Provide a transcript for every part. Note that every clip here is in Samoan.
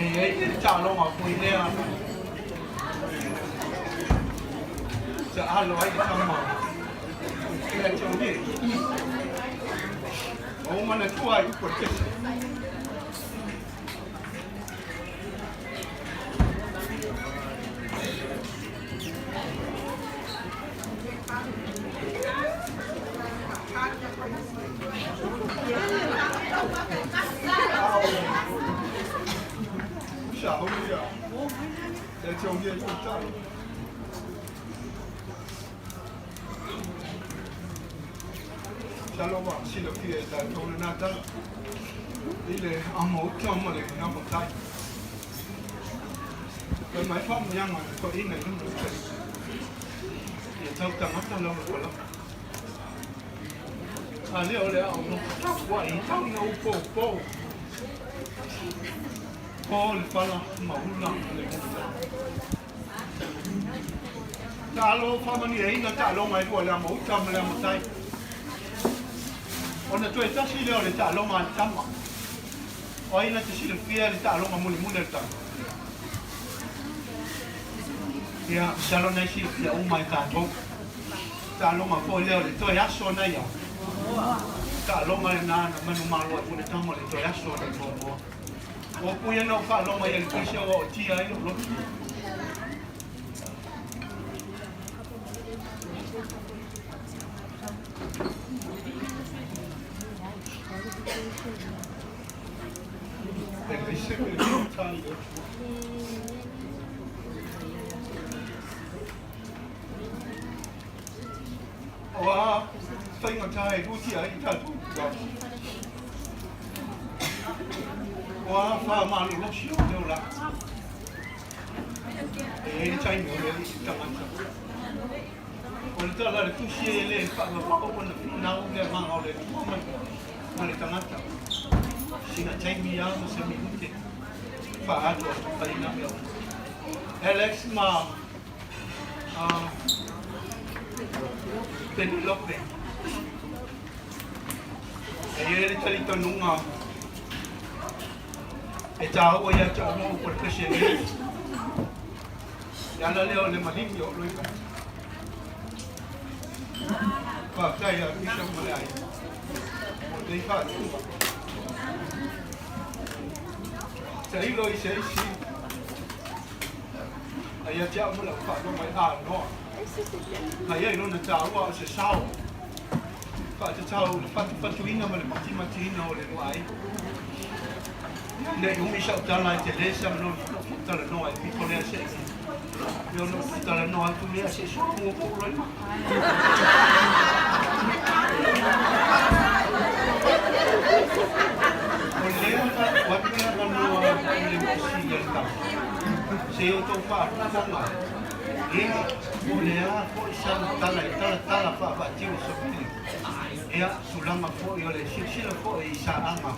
E i ai le taaloga foi lea taalo ai le tama ia te oe. O manatua ai upu a le pese. Silafia e tatou lena tala i le amo uta ma le amo tai. Fai mai faamanuiaga a le toeaina i luma o le Alii. Ia tau tagata lau lapa. A lea o le a ou nofo tapuai i tau ina ou poupou. Po le fala ma ula le muta. Taalo faamanuiaina taaloga e lua le amo uta ma le amo tai. Ona toe tasi lea o le taaloga a le tama. O ai na te silafia le taaloga mulimuli a le tama? Ia, masalo na e silafia uma e tatou. Taaloga foi lea o le toe aso na ia. Taaloga lena na manumalo ai foi le tama o le toe aso na muamua. O pui na ou faaloga ia le pese ua ootia ai lou loto. O a faigata e hutia ai tatou O a whaamalolosi o te ola. E i ai le taimi o le alii tagata. O le tala a le Tusi e le faavavao ona finau le agaga o le Atua ma ma le tagata. Sina taimi lava ma se minute faaalu atu ai na mea uma. Alex ma uh, Penelope. E i ai le talitonuga e tāua ia te au o le pese nei. Le ala lea o le maligi o Loika. Faafetai a Bishop ma le aiga. O lenei faatuga. Tailo i se isi a ia te au ma lau faalogo e anoa. Na ia i lona tāua o se sao. Faatatau i le fatufatuina ma le matimatiina o le lua aiga. Ne i umi sau tala e tele se avanoa ou talanoa ai pito lea se i ona ou talanoa atu lea se i sologa po'u loa i maka. O lea na tuu atu le avanoa i le Mosi ia le tama se i outou faafofoga ia po o le a foi sana tala i talatala faavaatiu o Savili ia tulaga foi o le silasila foi i Saaga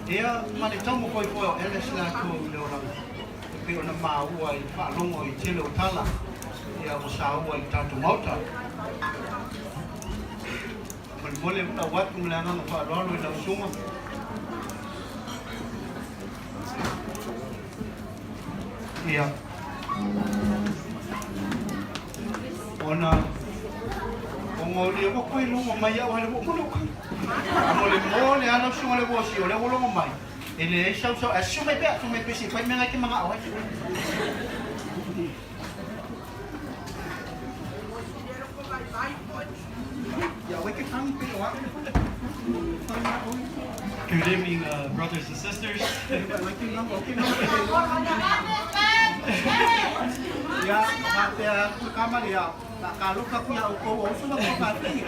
Ia, ma le taumofoefoe o Alice latou i le olaga, e pei ona maua i le faalogo i tele o tala, ia ua saua i le tatou Maota. Molemole ua tau atu ma le agaga faaaloalo i lau susuga. Ia. Ona o ua koe logo mai au hale ua mono kai. Mo le mo le ana usuga le ua si o le ua logo mai. E le sau sau a su mai pea su mai pesi fai mea ngai te manga oe. Ia oe ke tangi pe o Good evening, brothers and sisters. Ia, faapea atu kama le ia, faakalofa atu ia outou o uso ma tuafafine.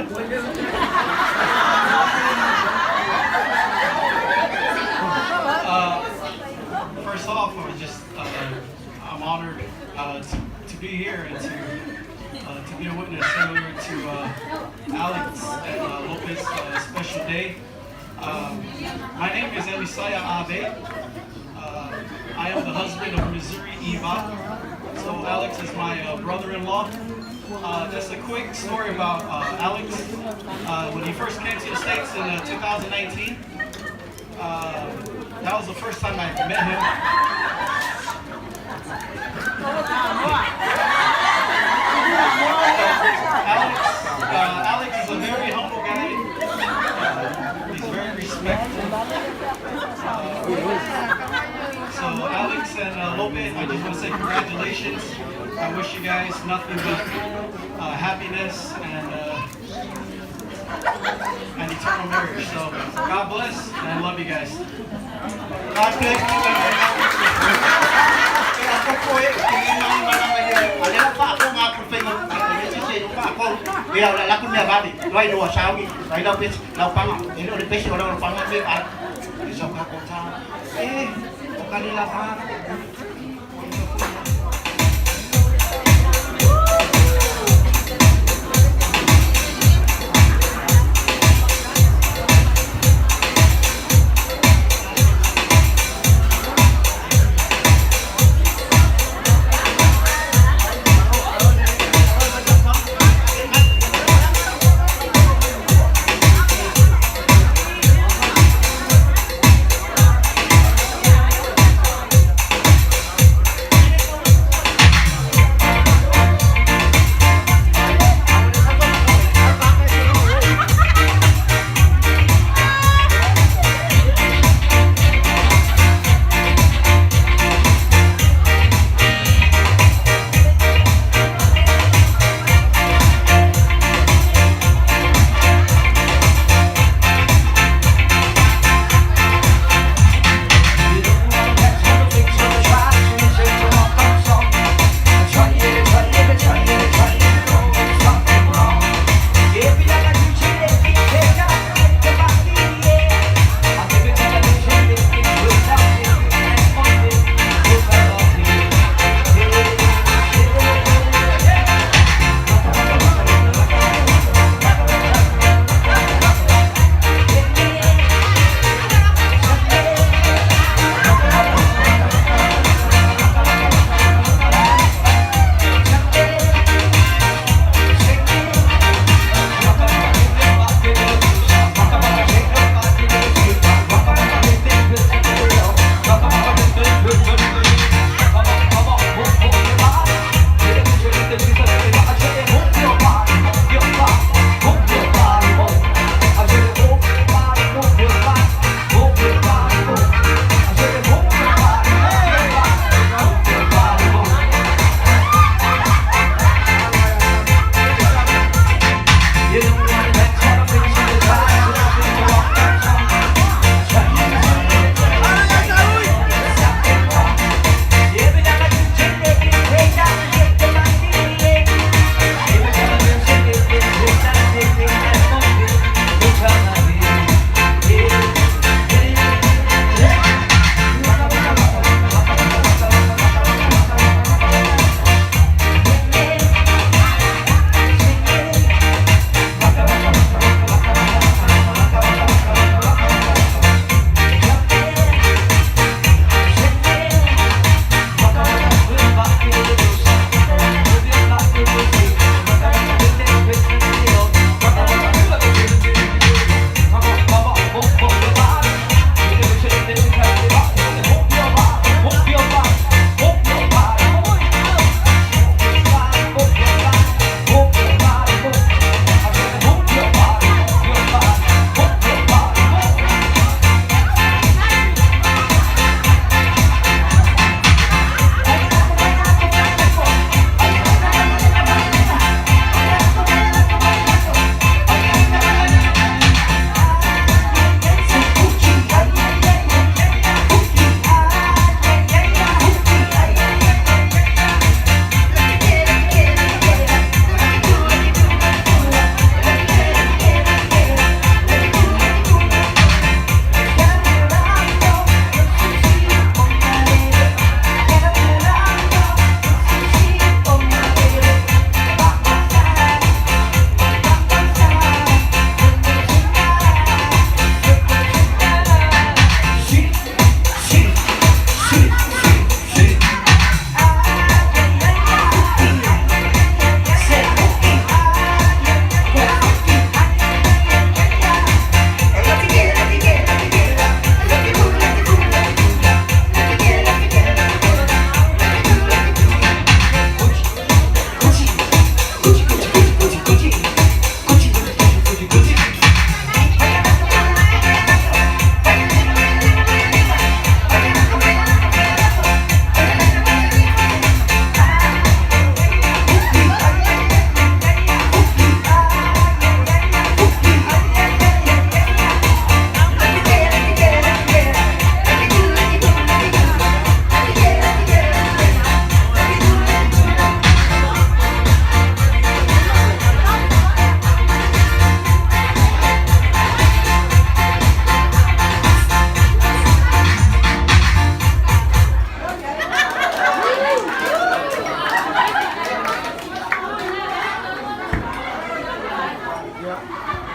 First off, I'm just I'm honored to be here and to be a witness earlier to Alex and Lopez's special day. My name is Elisaia Abe. I am the husband of Missouri Eva. So Alex is my brother-in-law. Just a quick story about Alex. When he first came to the States in 2019, That was the first time I met him. Alex is a very humble guy. He's very respectful. So Alex and Lope, I just want to say congratulations. I wish you guys nothing but happiness and eternal marriage. So God bless and I love you guys. God bless you very much. E a ko e te mai mana mai e ale la pa ko ngā ku whenga a ko le se pa ko e au la ku mea vale lai no sauni lai lau pesi lau panga e le pesi o lau panga me a e sa ka ko ta e o ka ni la pa.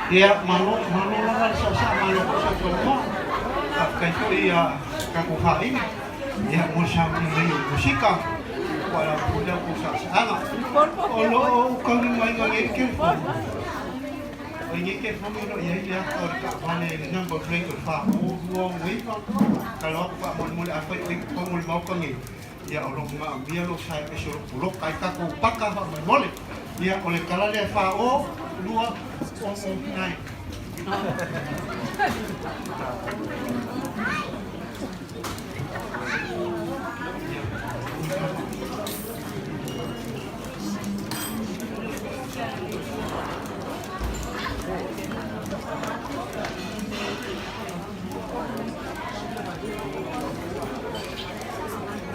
Ia, malo, malo lava le saasaa, malo foi sausaunoa. Faafetai foi ia tatou faaina, ia mo le saunia mai o le musika, ua ala foi la outou saasaaga. O lo o ou taulimaina nei le telefoni. O lenei telefoni o lo o i ai le ata o le taavale i le number plate o le 4O29. Tatalo atu faamolemole afai o i totonu o le Maota nei, ia o lo o manaomia lou sa e pese o lo o poloka ai tatou paka faamolemole. Ia o le tala lea 4O269.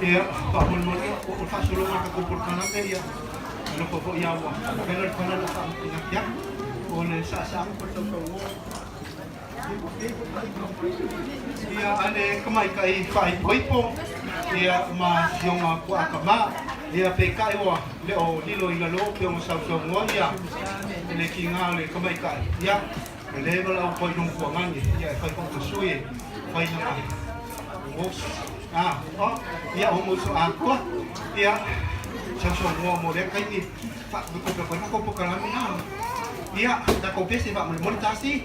Ia, faamolemole, o le faasologa o le tatou polokalame, ia, alofa foi ia ua vela le pala ua faamanatu atu, o le saasaaga po o le tautaunoa. Ia, a le tamaitai faaipoipo, ia, ma sioga puaatama, ia, peitai ua le o lilo i lalo pei ona sausaunoa ia le tiga o le tamaitai, ia, ua leva la outou i Nofoagani, ia, e fai foi ma sui e fai lana ah, oh, ia, o mo so atoa, ia, sausaunoa mo lea taimi, faatopetope foi tatou polokalame na. Ia, tatou pese faamolemole tasi.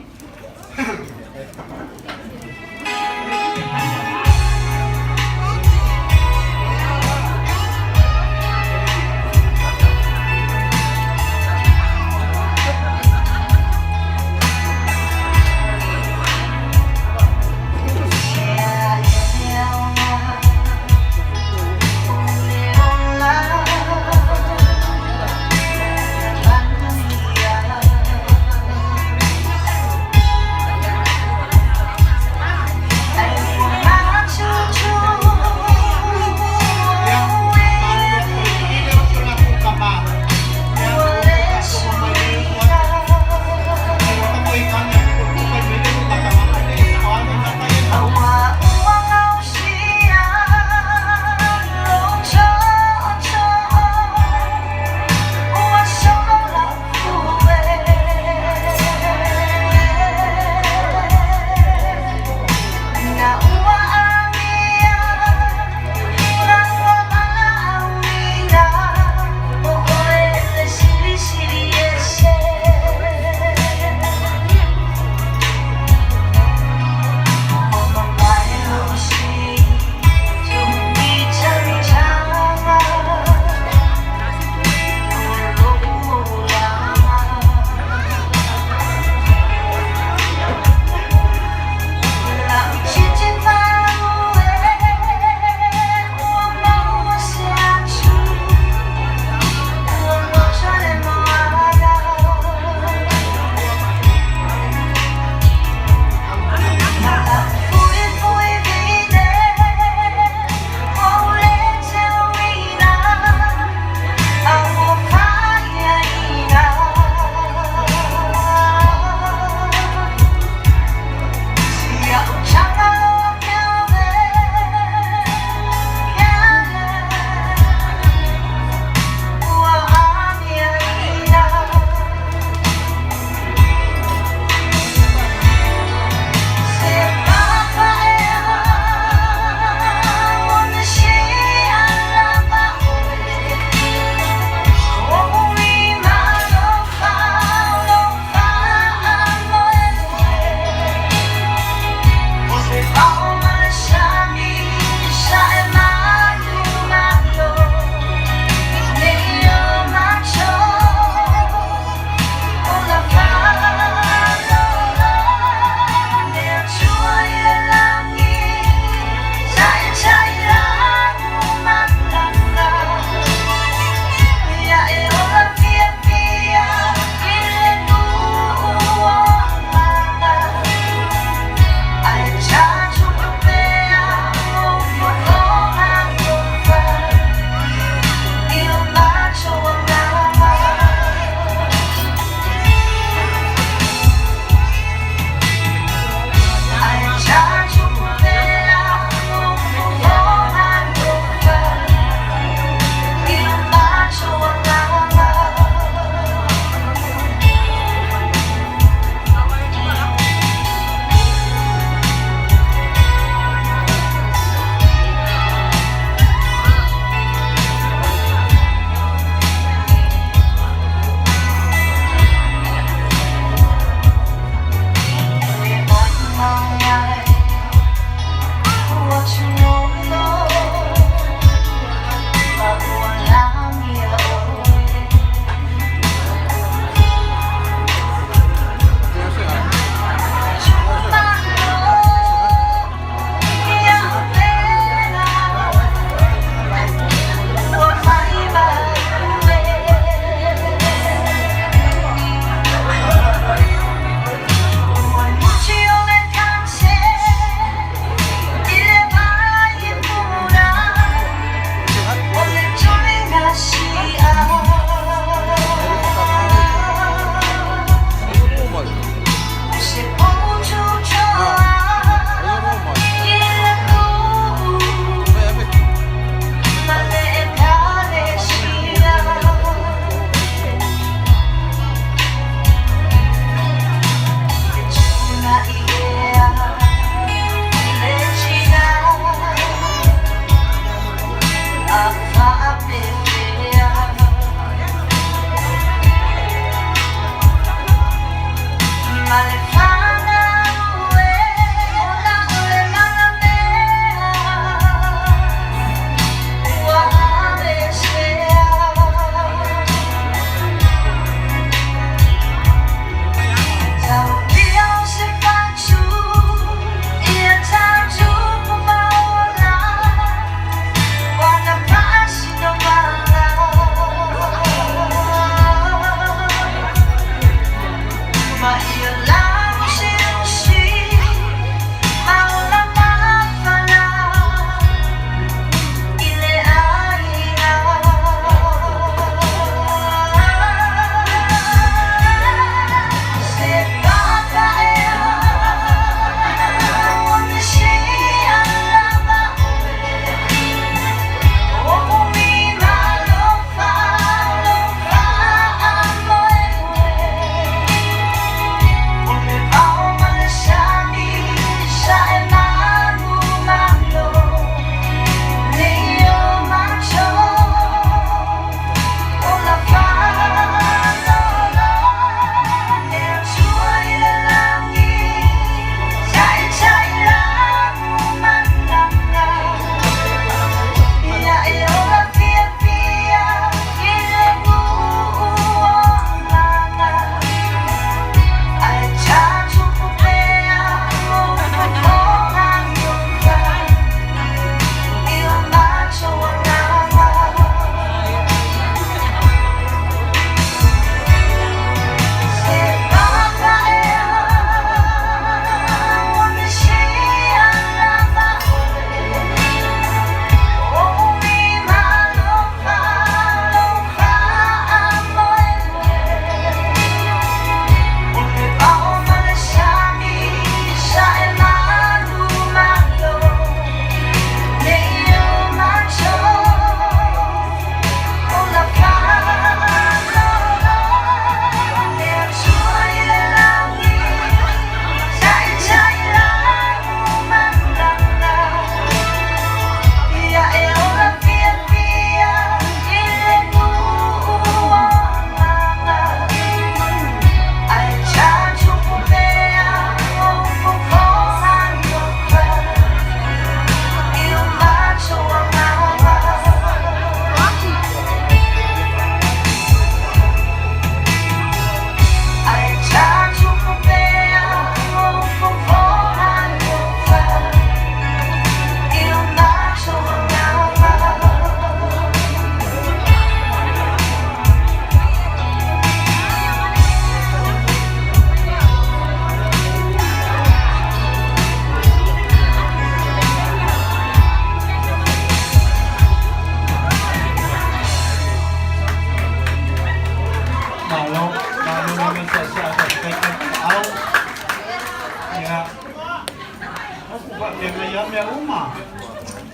Faafeagai lava mea uma.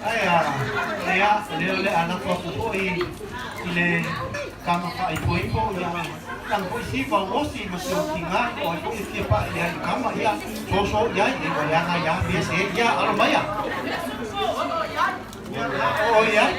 Ae a, ia, o lea o le a lafo atu foi i le tama faaipoipo, ia, lana foi siva o osi ma si ou tiga, o ai foi e fia paʻa i ai i le kama, ia, soso i ai, e ua leaga ai lava mea se, ia, alo maia. Ia, o i ai.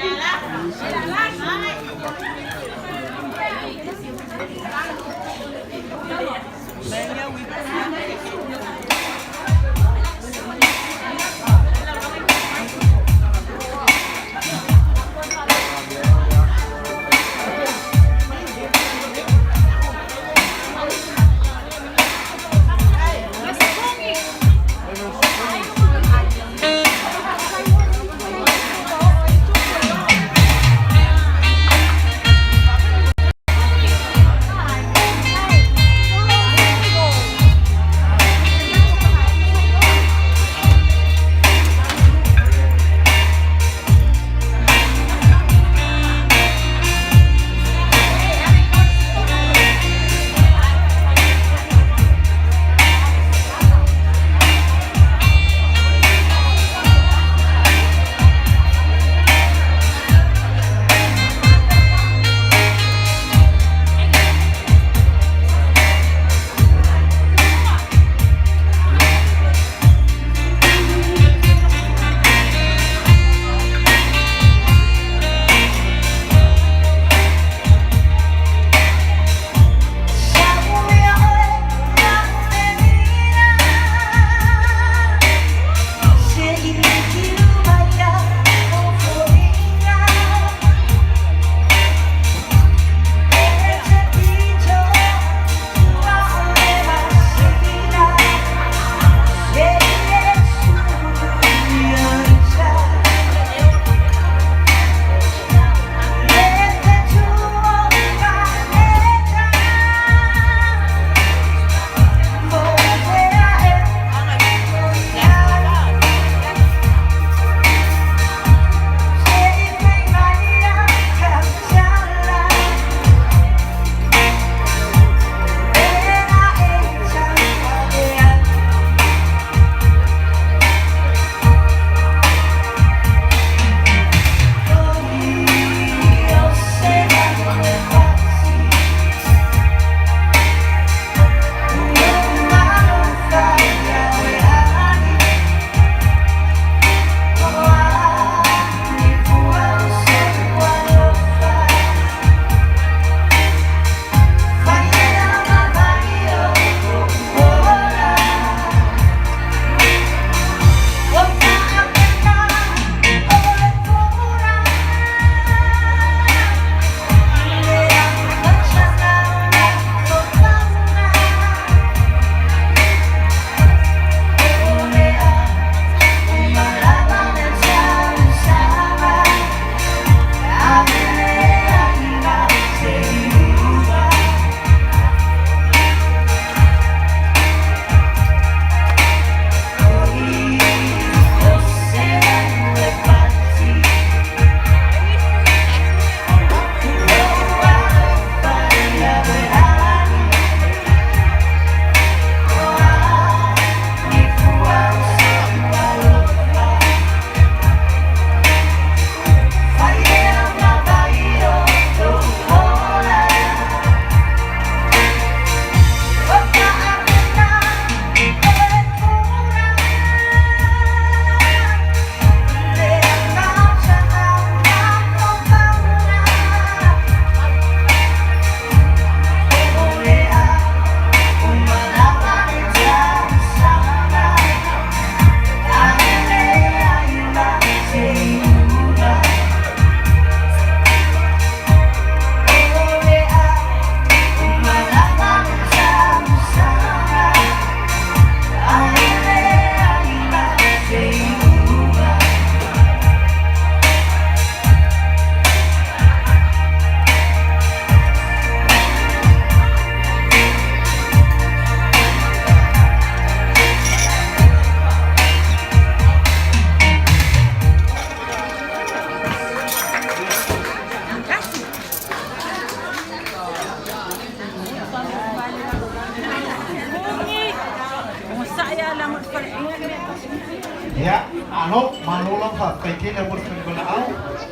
Ia, malo, malo lava faafetai tele mo le talivalaau,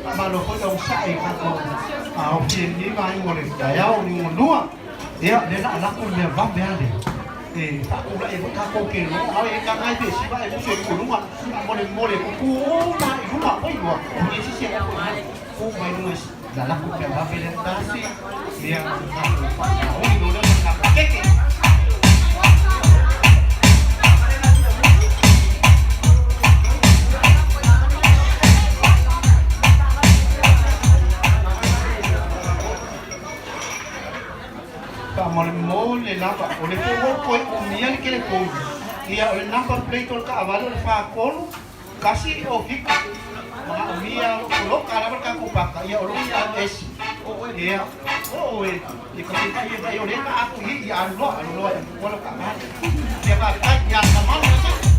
faamalo foi le onosai i tatou aofia i lenei vaega o le taeao liugalua. Ia, o lea o le a lafo le mea vave lava lea e faatulai ai foi tatou te loa e taga ai pe siva e musu e tuu i luga faamolemole tutu uma i luga oi ua e sisi e lafo i luga tu mai luga la lafo le mea vave lea tasi ia tatou faamaoni loa lea ma le tatou keke. Faamolemole lava, o le po ua toe umia le telefoni, ia o le number plate o le taavale o le 4 3 1 o 7. Manaomia o lo o poloka lava le tatou paka, ia o lo o CRS. Ia, oo e, e ka te vai e vai o lea ka ato i ia alu loa, alu loa e ua lau taavale. Ia faafetai, ia tamau ese.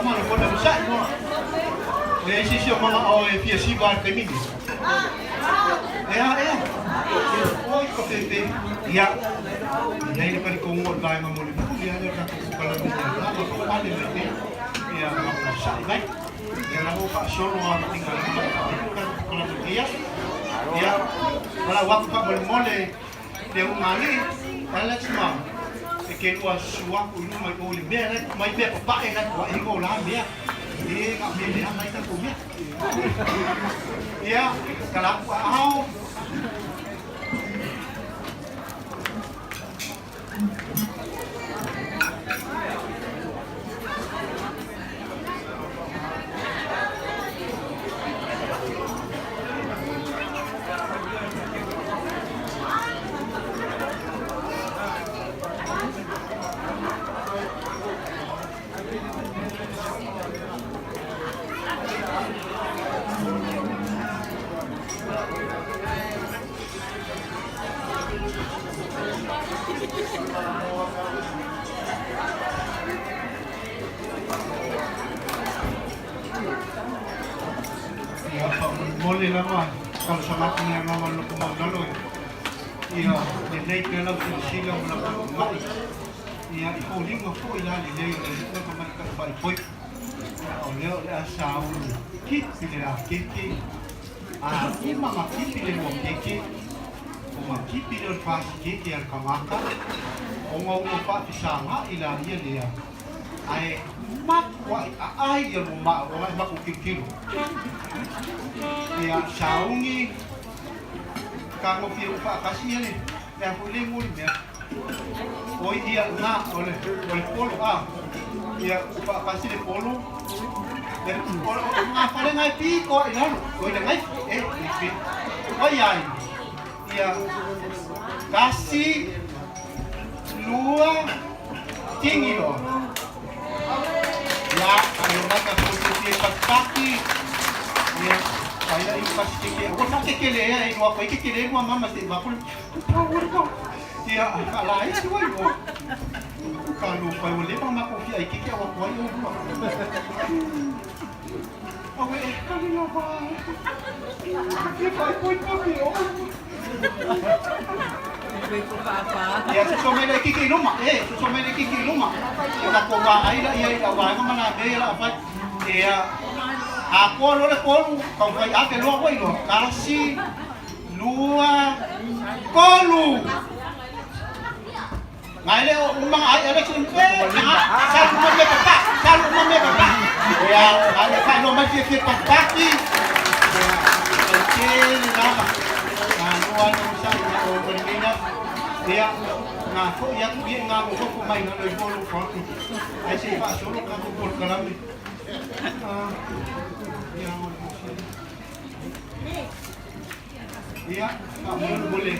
Faamalo foi le onosai. E leai se isi o manao e fia siva i le taimi lenei. E a ea? Oi ka fefe. Ia, e i ai le talitonuga o le vaega mulimuli lava lea o le tatou polokalame i le lava faapale mai pea. Ia, ma onosai mai. Ia lava ua faasolo lava ma faigaluega e faaauau le tatou polokalame i lenei aso. Ia, valaau atu faamolemole Le ulugalii, Alex ma e ke lua susu aku i luma i o i le mea la e mai mea papae la e kuaʻi ai o la mea e na o mea leaga ai tatou mea. Ia, tala aku aao. Ia, faamolemole lava, talosaga atu i le agaga o le loto maualalo ia lelei pea lau silasila ma lau tapuai ia i foliga foi la lelei o le alii ma tamaitai faaipoipo. Ia, o lea o le a sauni kipi le lakeke, a uma na kipi le lua keke, ona kipi lea o le fasikeke a le tagata, ona ua faafesagaʻi laia lea, ae matuai aai ia lua maa ona e matou tilotilo. Ia, sauni tagofia uma faatasi ia le a foi le igoa o le mea. Oi ia na o le o le polo a. Ia uu faatasi le polo. Le o o gafale na e pito ae i lalo. Oi le gaifa e e pe. Oi ai. Ia tasi lua tigi loa. Ia ae omai tatou fiafia i patipati. Ia fai la i pasikeke. Ua faakekele ea e iloa atu ai kekele lua mama se i vaku le Ia, faalaiti ua iloa. Talofa e, ua leva ona matou fia aikeke a ua tuai oulua. Aue e kali lava. Fia faaipoipo me oulua. Ia, soso mai le kiki i luma. E, soso mai le kiki i luma. Ia tatou vaai la ia i lau vaega ma nā mea ia la a fai. Ia, atoa loa le tolu, taumafai ave loa ua iloa. Tasi, lua, tolu. Ngai le o uma ai Alex le e salu uma me papa, salu uma me papa. Ia, ngai le whainoa mai fia fia patipati. Ia, ai tele lava. Ngā noa no sa i o Valimina. Ia, ngā foi atu ia ngā mo mai ngā loi polo whatu. Ai se i whaasolo ka ko polokalame. Ah, ia, ngā mo Ia, faamolemole,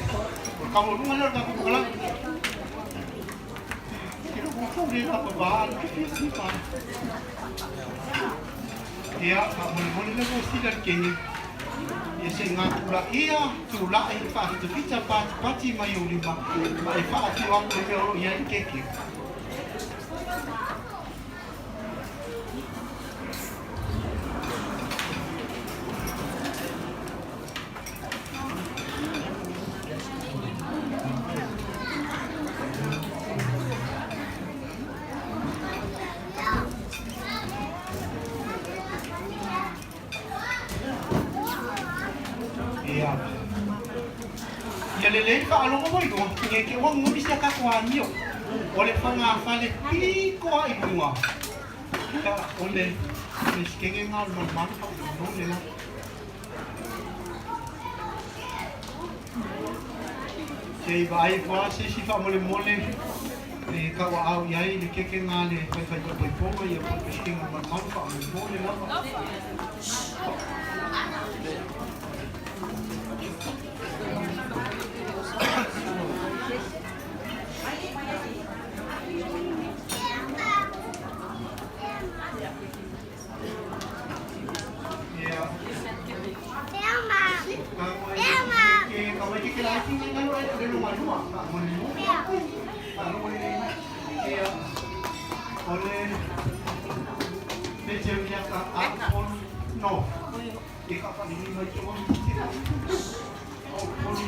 o le taualuga lea o le tatou polokalame. Ke lou fou le lapa ba le ke fia sifa. Ia, faamolemole le mo sila le kenge. Ia se i ngā tula ia, tula'i faafitafita patipati mai ou lima, ma e faafio atu le mea o lo o i ai le keke. Ia. Ia lelei faalogo mai loa, nge ke ua nguli sia tatou amio. O le fogafale piko a i luga. Ia, o le peresetene lena o le malumalu faamolemole lava. Se i vaai ifo lava se isi faamolemole e tauaau i ai le kekega a le faifaipaipaipoga ia po o le peresetene o le malumalu faamolemole lava. te ia ka a Upolu no. E ka whanini mai te wami te o Upolu.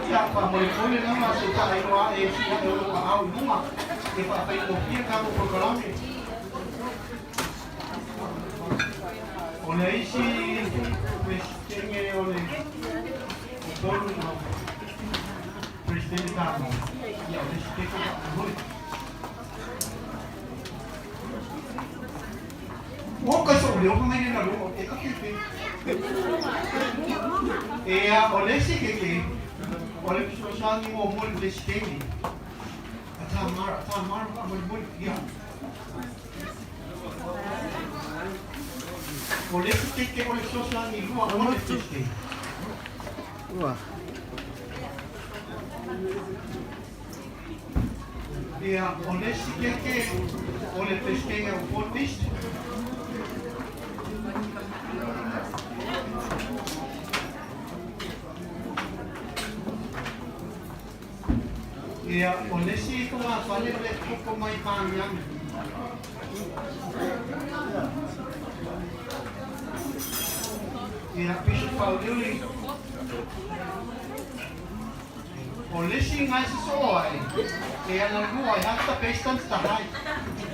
Ia faamolemole lava se taailoa ae sia e o lou aao i luga e faafaigofie tatou polokalame. O le isi Peresetene o le Upolu ma Peresetene Samoa, ia o le isi keke faamolemole. Ua kai soʻu leo mai le lalo e ka pepe. Ia o le isi keke o le fesoasoani muamua i le Peresetene a Tamara, Tamara faamolemole, ia. O le isi keke o le fesoasoani lua o le Peresetene. Ia, o le isi keke o le Peresetene o Upolu East. Ia, o le isi togafale o le koko mai Pagiagi. Ia, Bishop Fauliuli. O le isi gae sosoo ai, e ana lua e hata pestan tahai.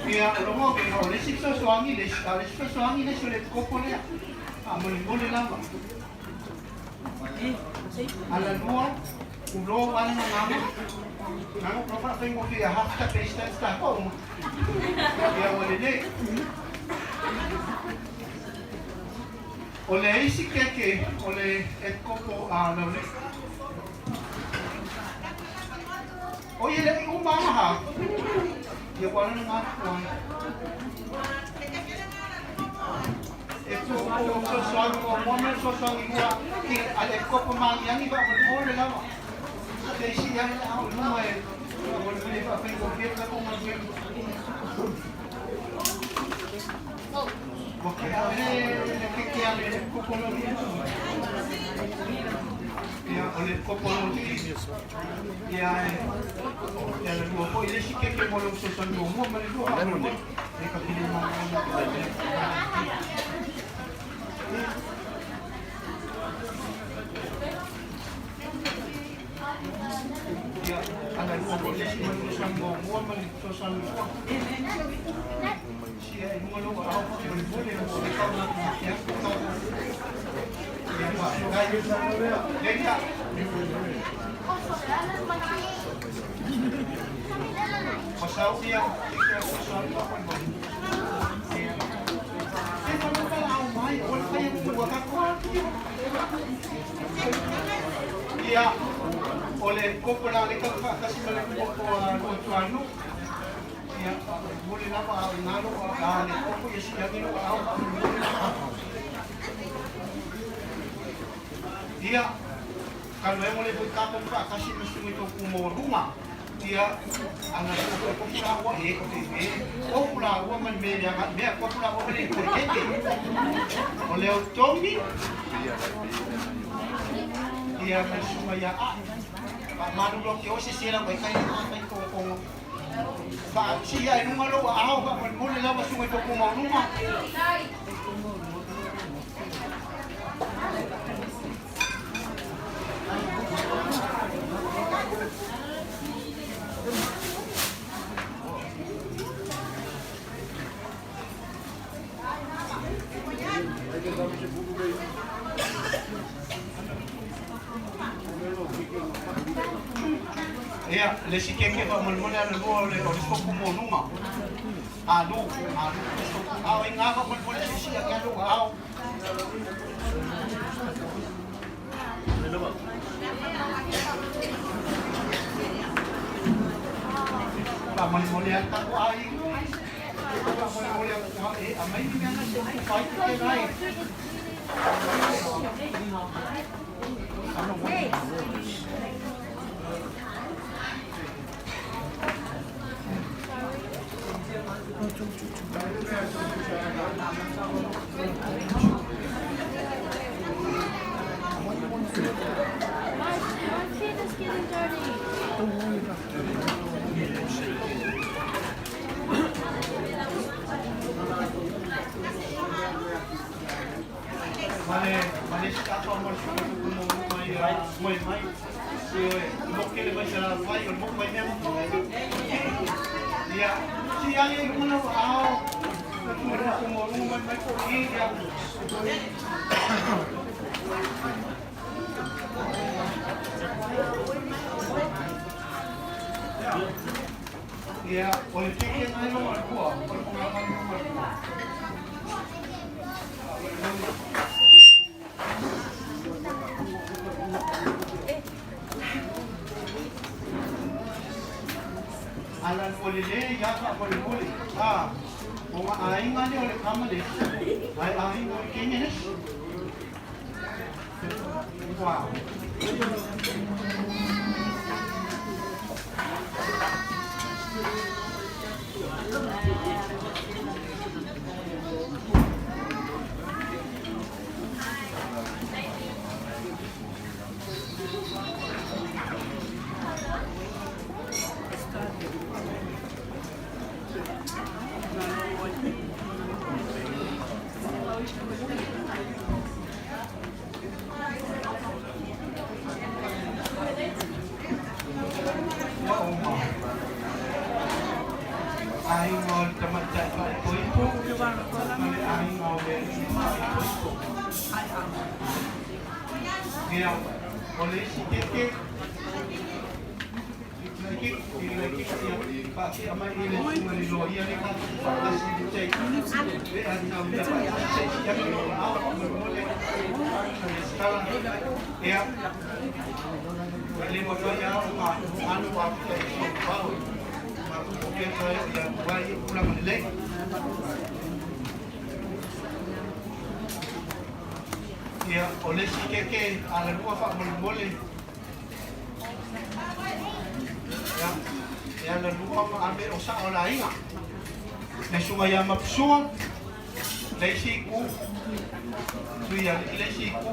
Ia, o logo ke o le isi fesoasoani le isi, a o le isi fesoasoani le isi o le kopo lea. Faamolemole lava. Ala lua, ulo ana ngama. Ngama pro faafaigofie a hata pestan taha uma. Ia, ua lelei. O le isi keke o le epikopo a Laulii. O ia le uma ana ha. Ia ua ana ngā kuai. E ko fesoasoani o mua ma le fesoasoani lua ki a le epikopo Magiagi faamolemole lava. Te isi ia le ao i luma e faamolemole faafaigofie le tatou galuega. Ua kea le le keke a le epikopo Laulii. Ia o le epikopo Laulii ia e ia le lua foi le isi keke mo le fesoasoani muamua ma le lua faamolemole. E ka pili Ia, ana lua foi le isi ma le fesoasoani muamua ma le fesoasoani lua. Sia i luga lou aao faamolemole ua tau matimati atu tatou. Ia, faafetai. Leia. Masau ia, ke fesoasoani faamolemole. Ia. E whakapalaau mai, o le whai atu ua tatou atu. Ia, o le kopo la le kau whaakasi ma le kopo a Luatuanuu. Ia, faamolemole lava a o i ngā lou a le kopo ia siaki lou aao faamolemole lava. Ia, talu ai mo le foi tatou faatasi ma susuga i tou ku maualuga. Ia, ana kopo e kopo laua e ko te me kopo laua ma le mea leaga mea kopo laua ma le koekeke. O le Togi, ia ma le susuga ia Ae. Faamalulu atu i oe se se lau kai na kai ko Faasia i luga lou aao faamolemole lava susuga i tou ku maualuga. Ia, le isi keke faamolemole ala lua o le o le sopu moluga. Alu, alu le sopu. A o i ngā faamolemole se isi ake alu ao. Faamolemole a tatou aiga. Faamolemole atu e aumai ni mea na se upu fai ke lai. moe mai. Ioe, mo kele mai sa fai o mo mai mea mo. Ia, si ai e kuna ao. Na tu mo ko mo mai mai ko i ia. Ia, o le keke ngai lo al kua, o le kua ngai lo al kua. Ala o le le ia ka o le mole. Ah, o nga aiga le o le kama le. Ai aiga o le kenge les. Wow. Ua uma. Aiga o le tamaitai faaipoipo ma le aiga o le alii faaipoipo. Ia, o le isi keke, ia mai i le suga le loia le tatou faatasi le te le anau ia faatasi ia le ao mo le ia le mo ia o ma anu wa te so pau ma ko ke sa ia wai pula ma le. Ia o le si keke ala lua fa mo mole ia ia la lua ma ame o sa o la inga le sunga ia ma psua le si ku tu ia le si ku.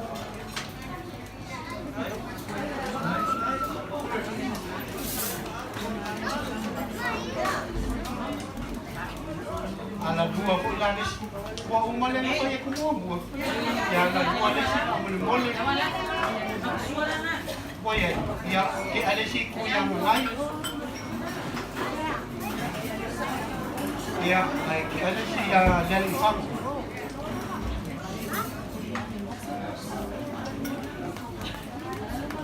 Ala lua foi la le ua uma le na pai ku mua ia la lua le si ku mo le ua ia ia ke ale si ku ia ngai ia ai ke ale si ia le fa.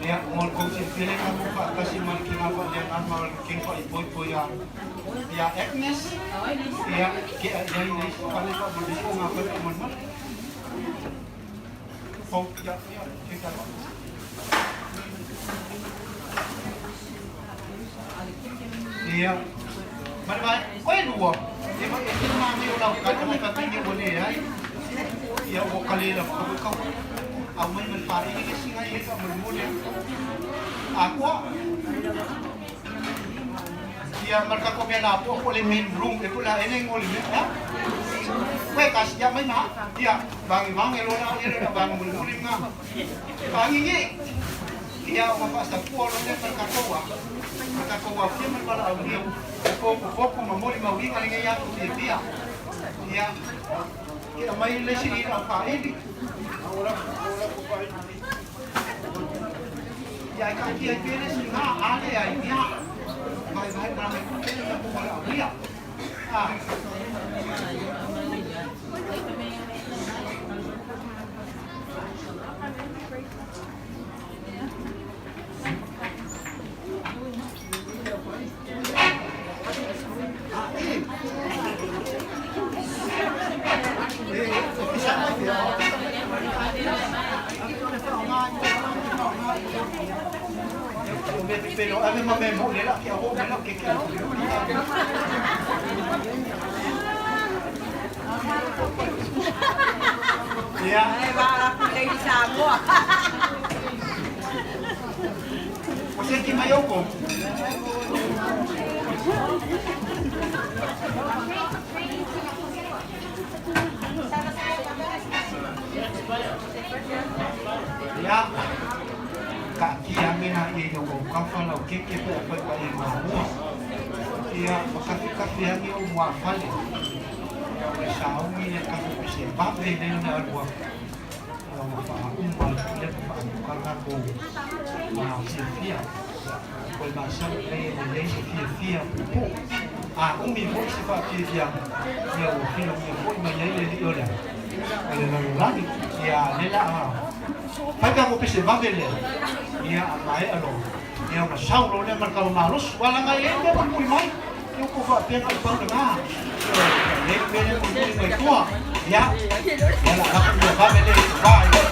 Ia mo ko si pele ka mo fa kasi mal ki nga fa le nga mal ki fa i poi poi ia ia Agnes ia ke ia nei fa le fa mo le ko nga fa mo mo oh ia ia ke ka. Ia mai mai oi lua e ma e te ma mi o lau ka ka ka ni o le ai ia o ka le la ka ka au mai mal pare ke singa e ka mo mo le aqua ia marka ko mea po ko le main room e pula ene ngoli me ya we kas ya mai ma ia bangi bangi lo na ia na bangi muli muli nga bangi ngi ia o pa sa ko lo ne marka ko wa marka ko wa fia mal au ni ko ko ko ma moli ma wi ngali ya ko ia ia ia mai le si ira pa eli ora ora ko pa ia ka ki ai pere si nga ale ai ia mai mai ma me ko na ko la ia ah. Pero ave ma me mo le la ke ho me la ke ke. Ya. Ai va la pule i Samoa. O se ki mai oko. Ya. Ka ki ame na i o ka whalau ke ke pe pa pa i mua. Ia ma ka ka fi angi o mua fale. Ia o le saungi le ka fi se pa pe le na alua. ona faauma ai foi lea ma faatoka tatou fiafia. Ua masani nei e lelei se fiafia puupuu. A umi foi se faafiafiaga, ia ua filagia foi mai ai le alii o le o le lalolagi. Ia a o lea o le a fai tatou pese vave lea, ia a maea loa, ia ona sau loa lea ma le tama malosi. Aua leaga e i ai mea mulimuli mai. Ia ua faapea na o le pau lena. Ioe, e i ai le mea lea e mulimuli mai tua. Ia, ia o le a lafo le mea vave lea i le va i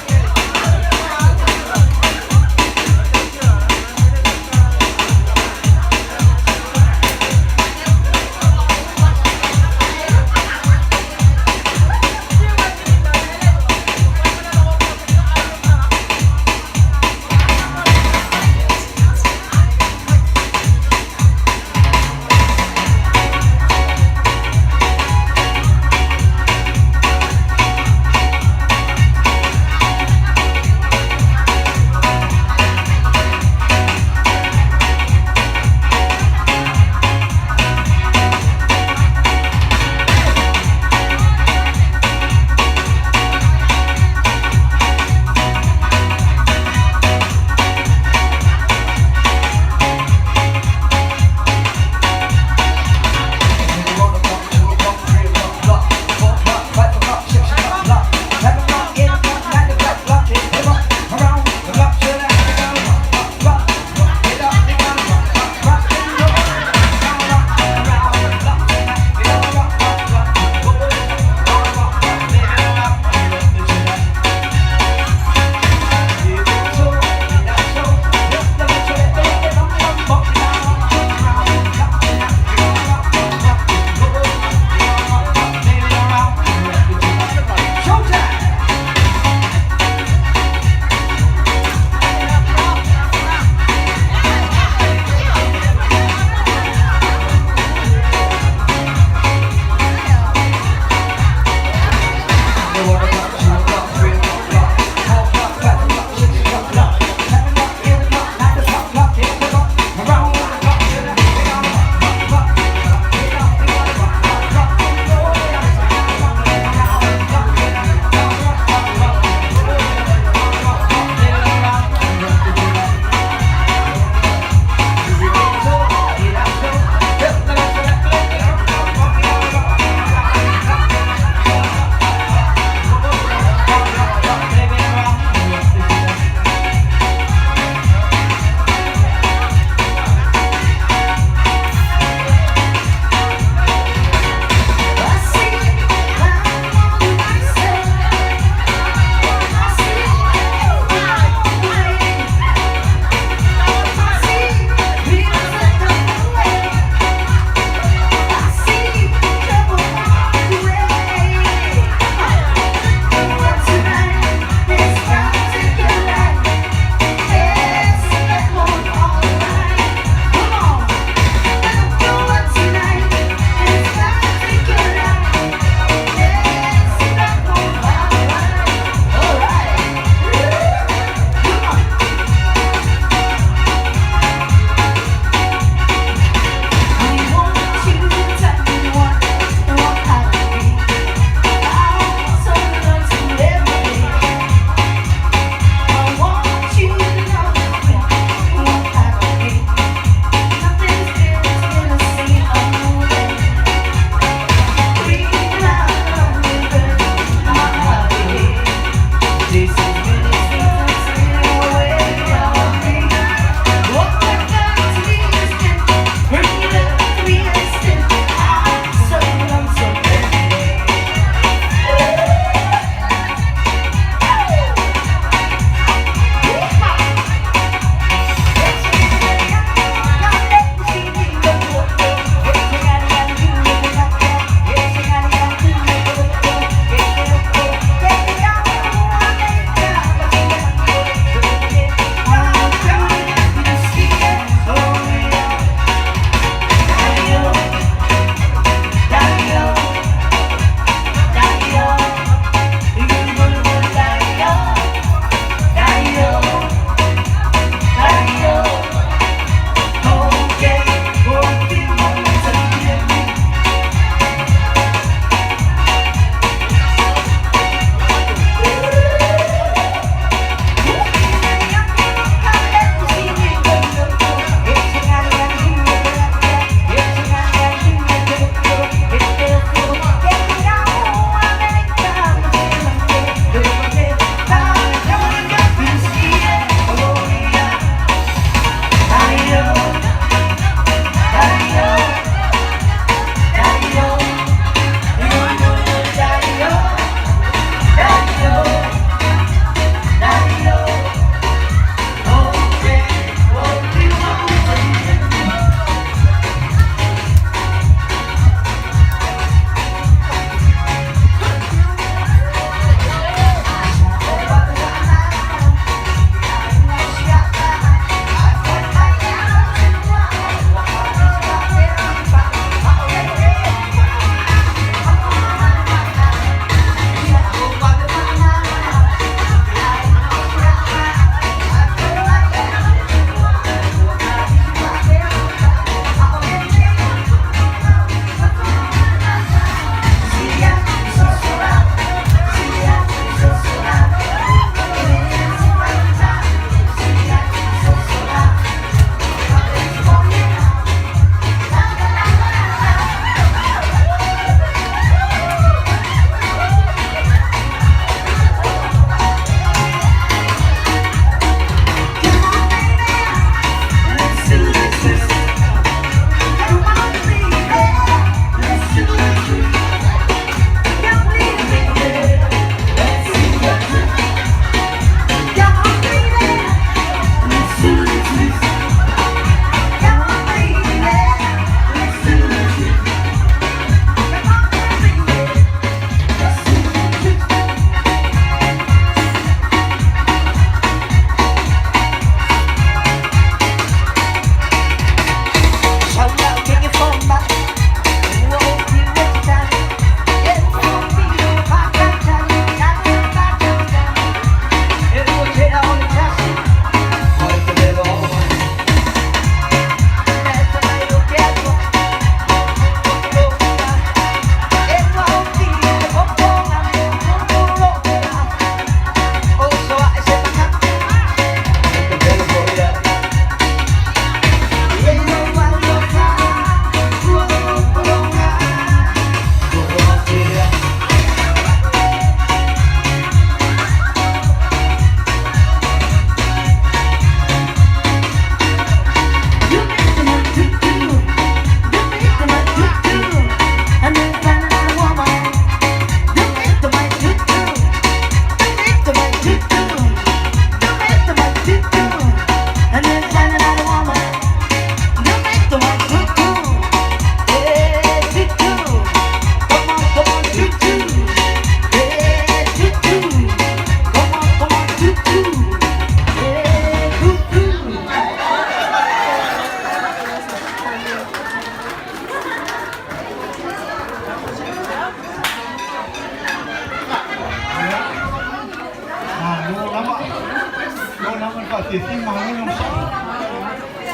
Fiafia malo le onosai.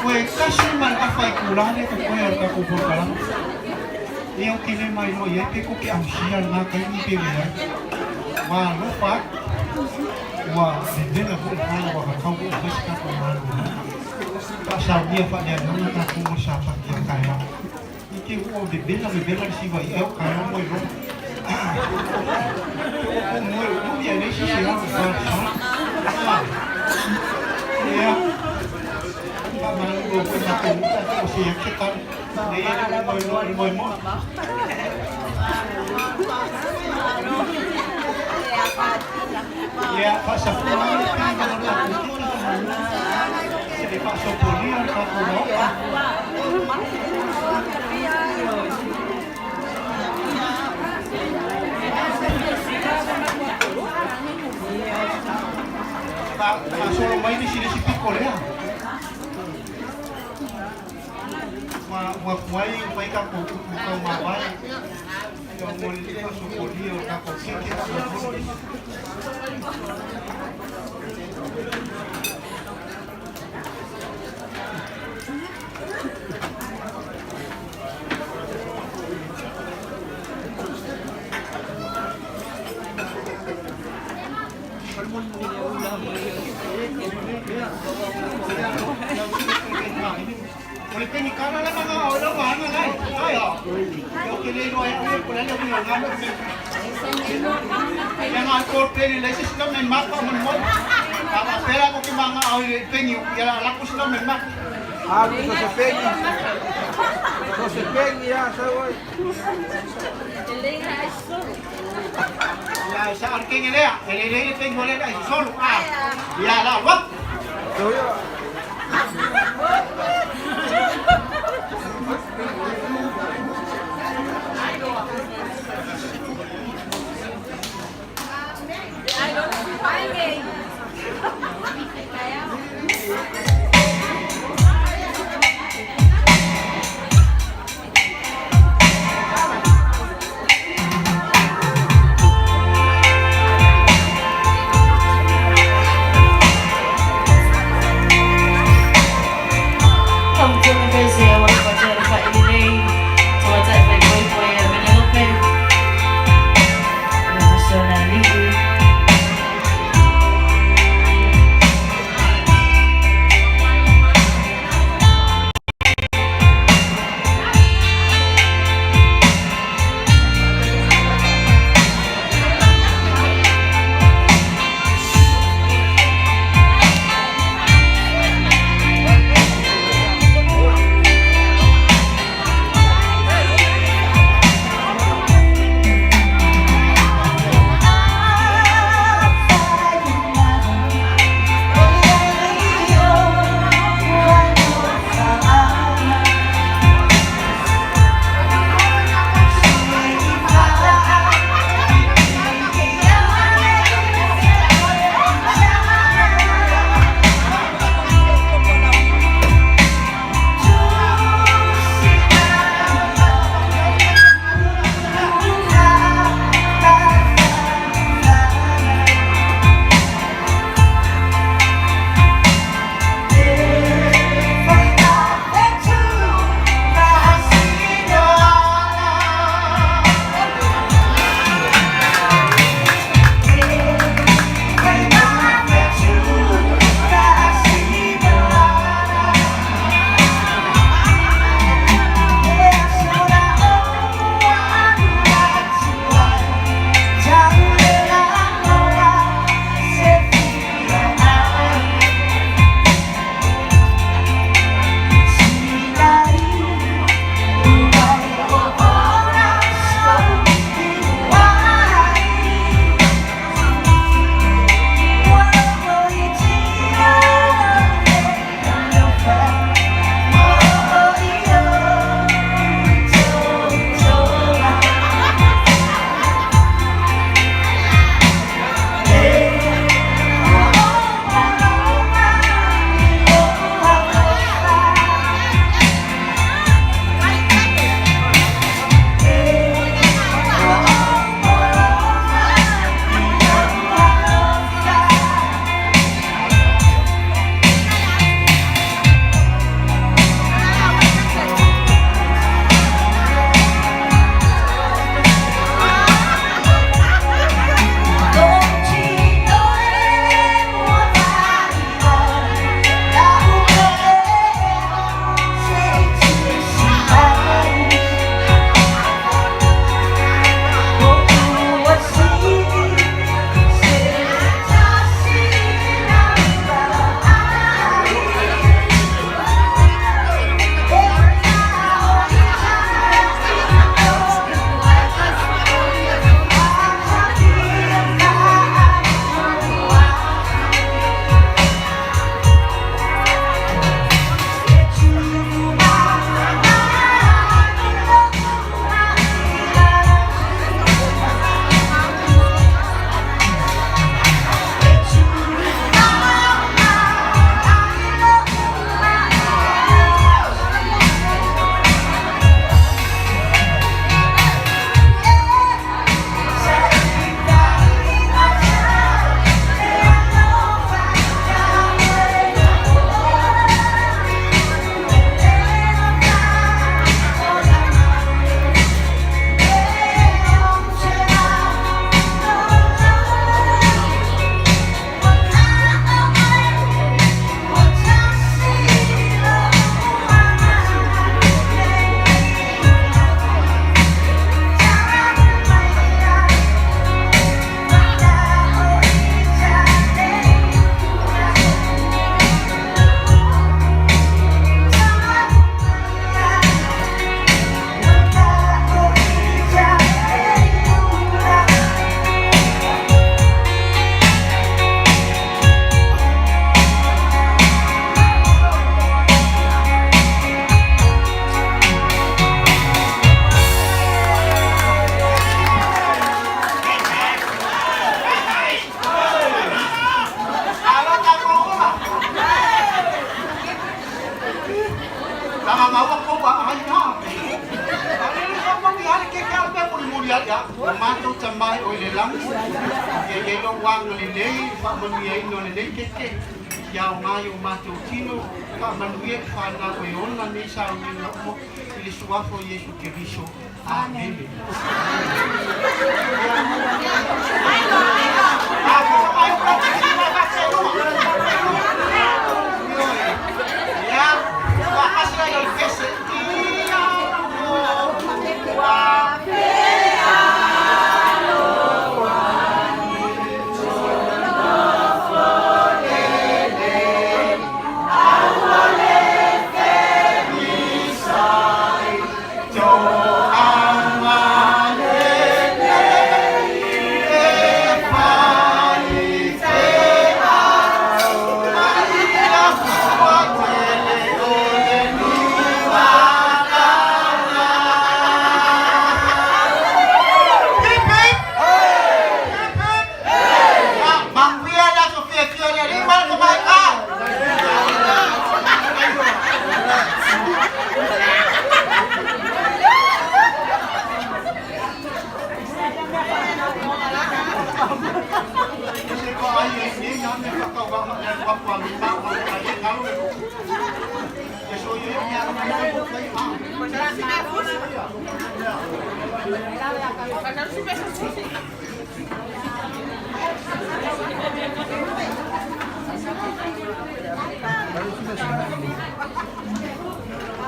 Toe tasi ma le afa itulā lea e totoe o le tatou polokalame. Ia ou te le mailoa i ai pe tou te ausia lena taimi pe leai. Ua alofa atu, ua vevela foi le fale ua tatau foi ona fai se tatou malologa. Faasaunia faaleagaga tatou mo le Sapati a taeao. I te ua vevela vevela le siva i'a e o taeao mo iloa. Te ua kou moe umi ai nei sisi au i sa. Ia, faamalulu foi matou o se atu se tala. Nei e le moe loa le moe moe. Ia, faasafua le pei o le tatou kiki se i faasopolia le tatou Maota. Faasolo mai nisi le isi piko lea. Ua tuai fai tatou upu taumavae ia mo le faasopolia o tatou keke faamolemole. O le penikala la mga o lau vaega lai. Ai. O ke le iloa e au ia po o le a le uiga o lena mea. Ia nga ko peni le se sina men maka mo mo. A ba pera ko ke manga au le peni ia la la ko sina men maka. Ah, so se peni. So se peni ya, sa oi. Ia sa ar kenge lea, e le le peni mo le la solo. Ah. Ia la wa. So yo. Ia, ia, o matou Tama e oe i le lagi, ia i ai lou agalelei i le faamanuiaina o lenei keke, ia aoga i o matou tino, faamanuia i fanau e ona nei sauniga uma i le Suafa o Iesu Keriso. Amene.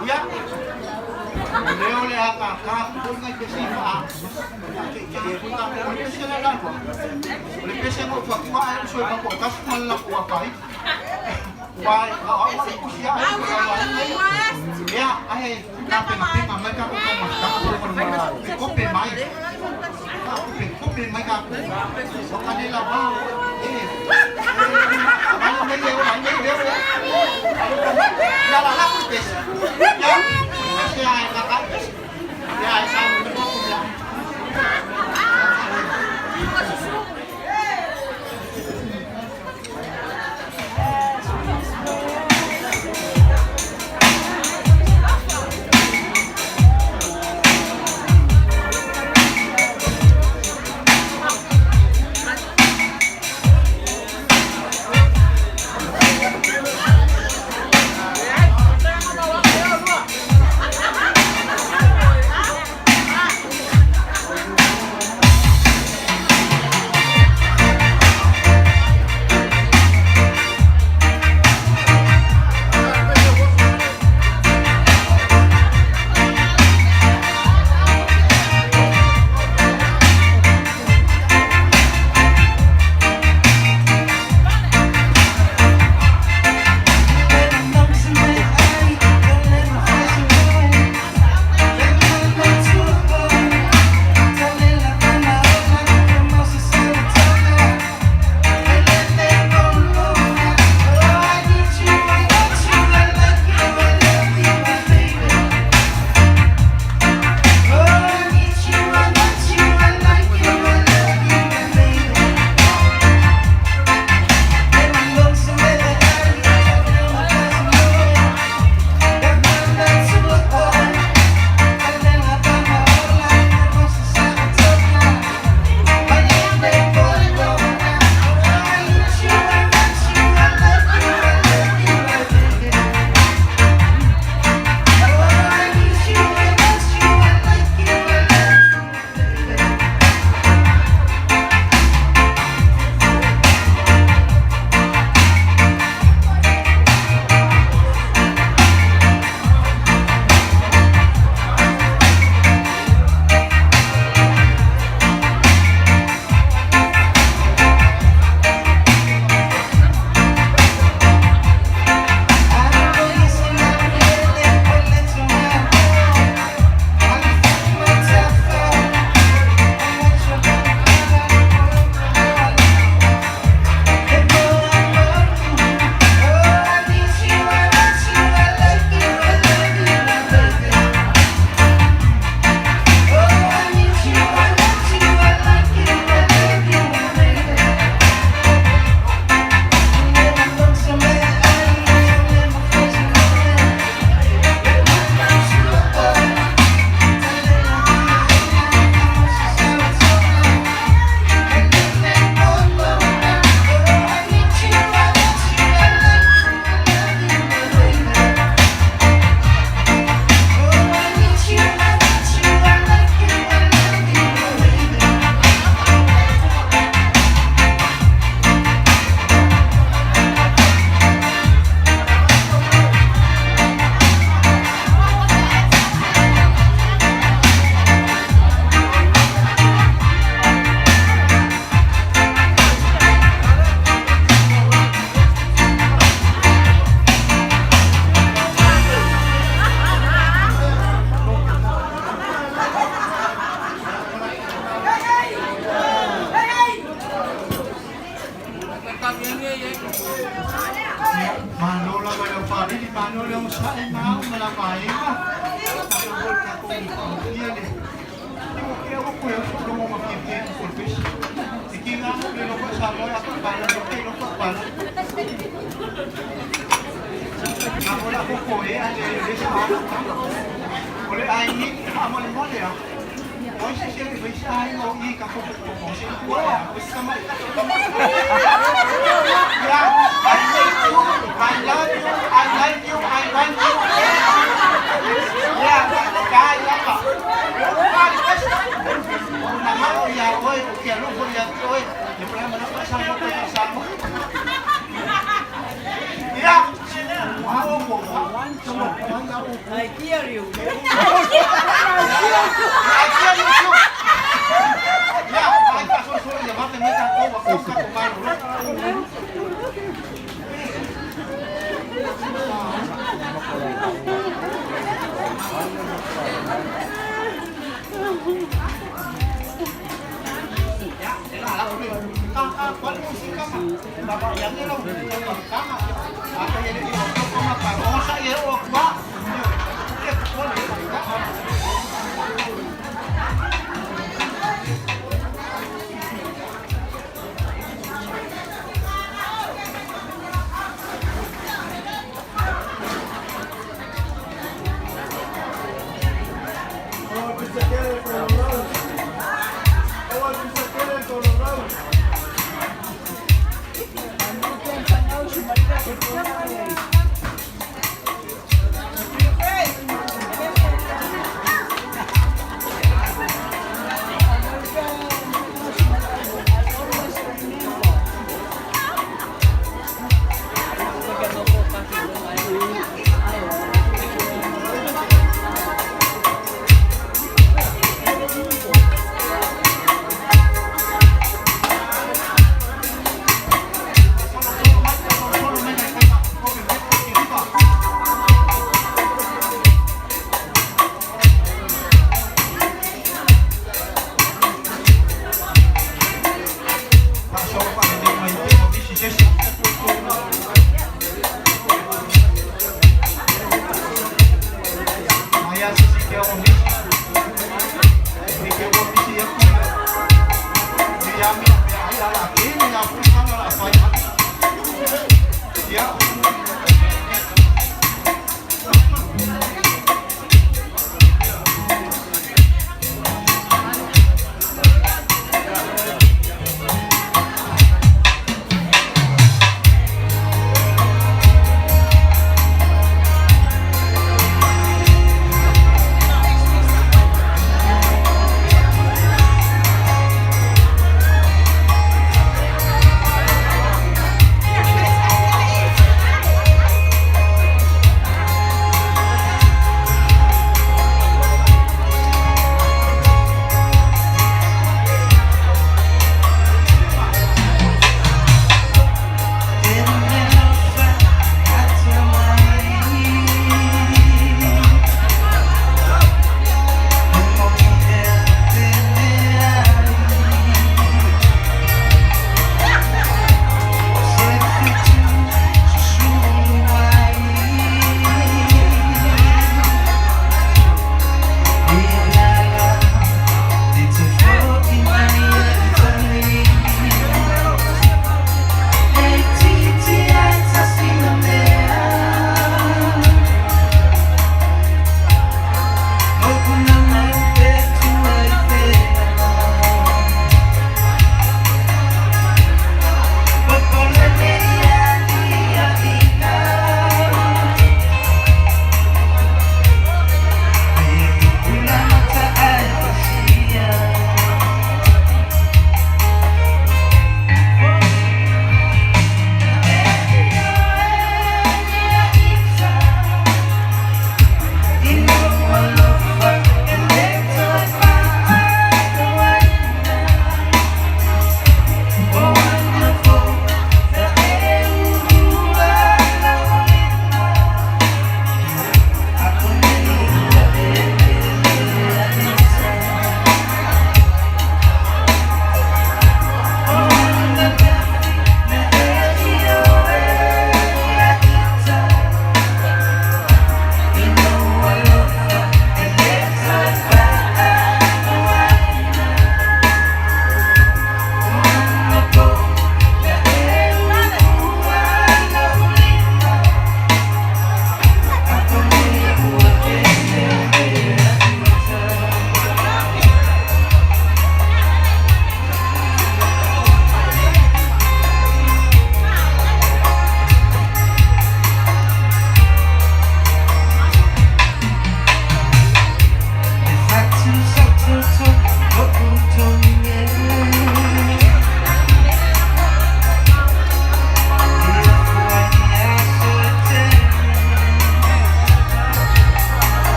Ia, o lea o le a ka foi nai pese i faa. O le pese le lalo. O le pese mo fatua ai so e ka ko kasi ma la ko kai. Wa a a wa ku sia ai ko la ai. Ia, ai ka pe ma pe ma ka ko ma ka ko ma ko pe mai. Ka ko pe ko pe mai ka ko. O ka ne la wa. Eh. Ai me le o ai me le o. Ya la la ku pese. Ya. Se ai ka ka pese. Ya ai sa mo ko ya. Yeah, I hate you, I love you, I like you, I want you. Yeah, kaya ka. I hear you.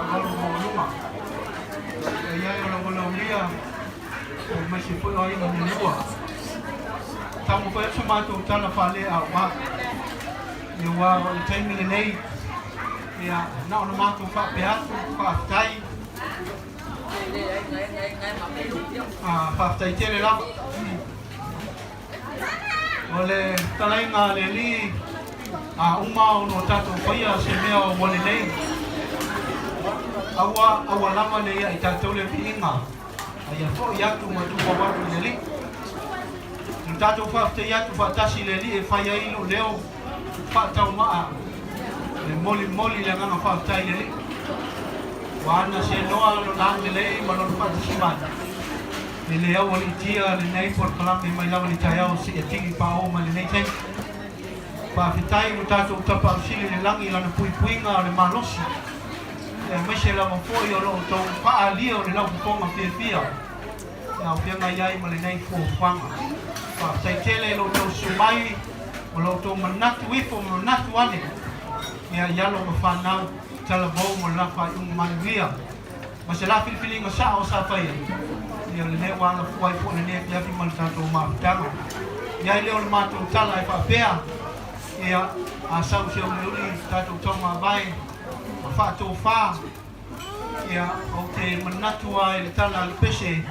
faaaloalo maualuga. E i ai o le valaaulia aemaise foi o aiga na lua. Taumafai atu sa matou tala faaleaoa. Ia aua o le taimi lenei, ia na ona matou faapea atu, faafetai. Faafetai tele lava. O le fetalaiga a le Alii, a uma ona o tatou faia se mea ua lelei, aua, aua lava ne i ia i tatou le viiga, a ia foi atu ma tumau atu i le Alii. O le tatou faafetai atu faatasi i le Alii e fai ai lou leo faataumaa e molimoli le agaga faafetai i le Alii. Ua ana seanoa Lona agalelei ma Lona faatasi mai. E le aualiitia lenei polokalame mai lava i le taeao seia tini paoo mai lenei taimi. Faafetai ua tatou tapausili i le lagi i lana puipuiga o le malosi, aemaise lava foi o lo outou faaalia o le laufofoga fiafia e aofiaga ai ma lenei fuafuaga. Faafetai tele i lo outou susu mai ma lo outou manatu ifo ma manatu ane ia i alo ma fanau talavou mo le la faaiuga manuia. Ma se la filifiliga sao sa faia, ia lenei ua alafua ai foi lenei afiafi ma le tatou mafutaga. Ia ai lea o le matou tala e faapea, ia, a sau se uliuli tatou taumavae ma faatofa, ia, ou te manatu lava i le tala a le pese,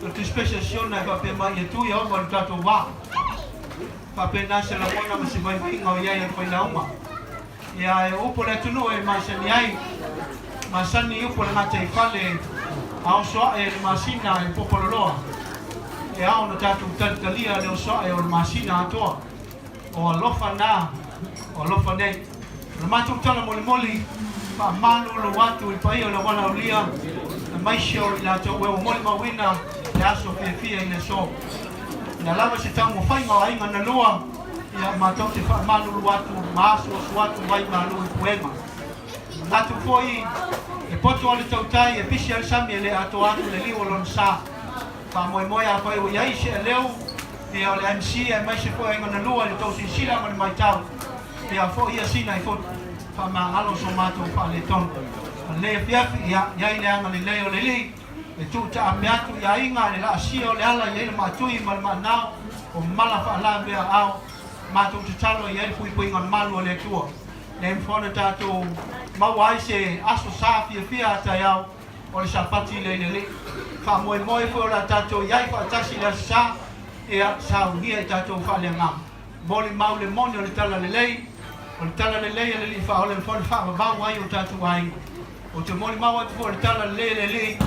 o le tusipese a Siona e faapea mai, ia tu Ieova i lo tatou vā. Faapena se lagona ma se vaivaiga o i ai a le failauga. Ia, e upu le atunuu e masani ai, masani upu le gataifale, a oso ae le masina e popololoa. E ao ona tatou talitalia le oso ae o le masina atoa. O alofa na, o alofa nei. O le matou tala molimoli, faamalulu atu i le paia o le auala aulia, aemaise o i latou e ua molimauina le aso fiafia i le aso. Ia lava se taumafaiga o aiga na lua, ia matou te faamalulu atu ma asuasu atu vai malu i puega. Manatu foi e poto a le tautai e pisi a le sami e le atoa atu le liu o lona sa. Faamoemoe afai ua iai se aleu ia o le MC aemaise foi aiga na lua i le tou silasila ma le maitau ia foi ia sina i fotu faamagalo so matou faaletonu. O lenei afiafi ia iai le agalelei o le Alii E tuutaame atu i aiga le laasia o le ala i ai le maatui ma le maanao o mala faalavea ao matou tatalo i ai le puipuiga malu a le Atua. Le mafai ona tatou maua ai se aso sa fiafia a taeao o le Sapati lea i le Alii. Faamoemoe foi o le a tatou i ai faatasi i le aso sa, ia saunia i tatou faaleagaga. Molimau le moni o le tala lelei, o le tala lelei a le Alii faaola e mafai ona faavavau ai o tatou aiga. Ou te molimau atu foi i le tala lelei a le Alii,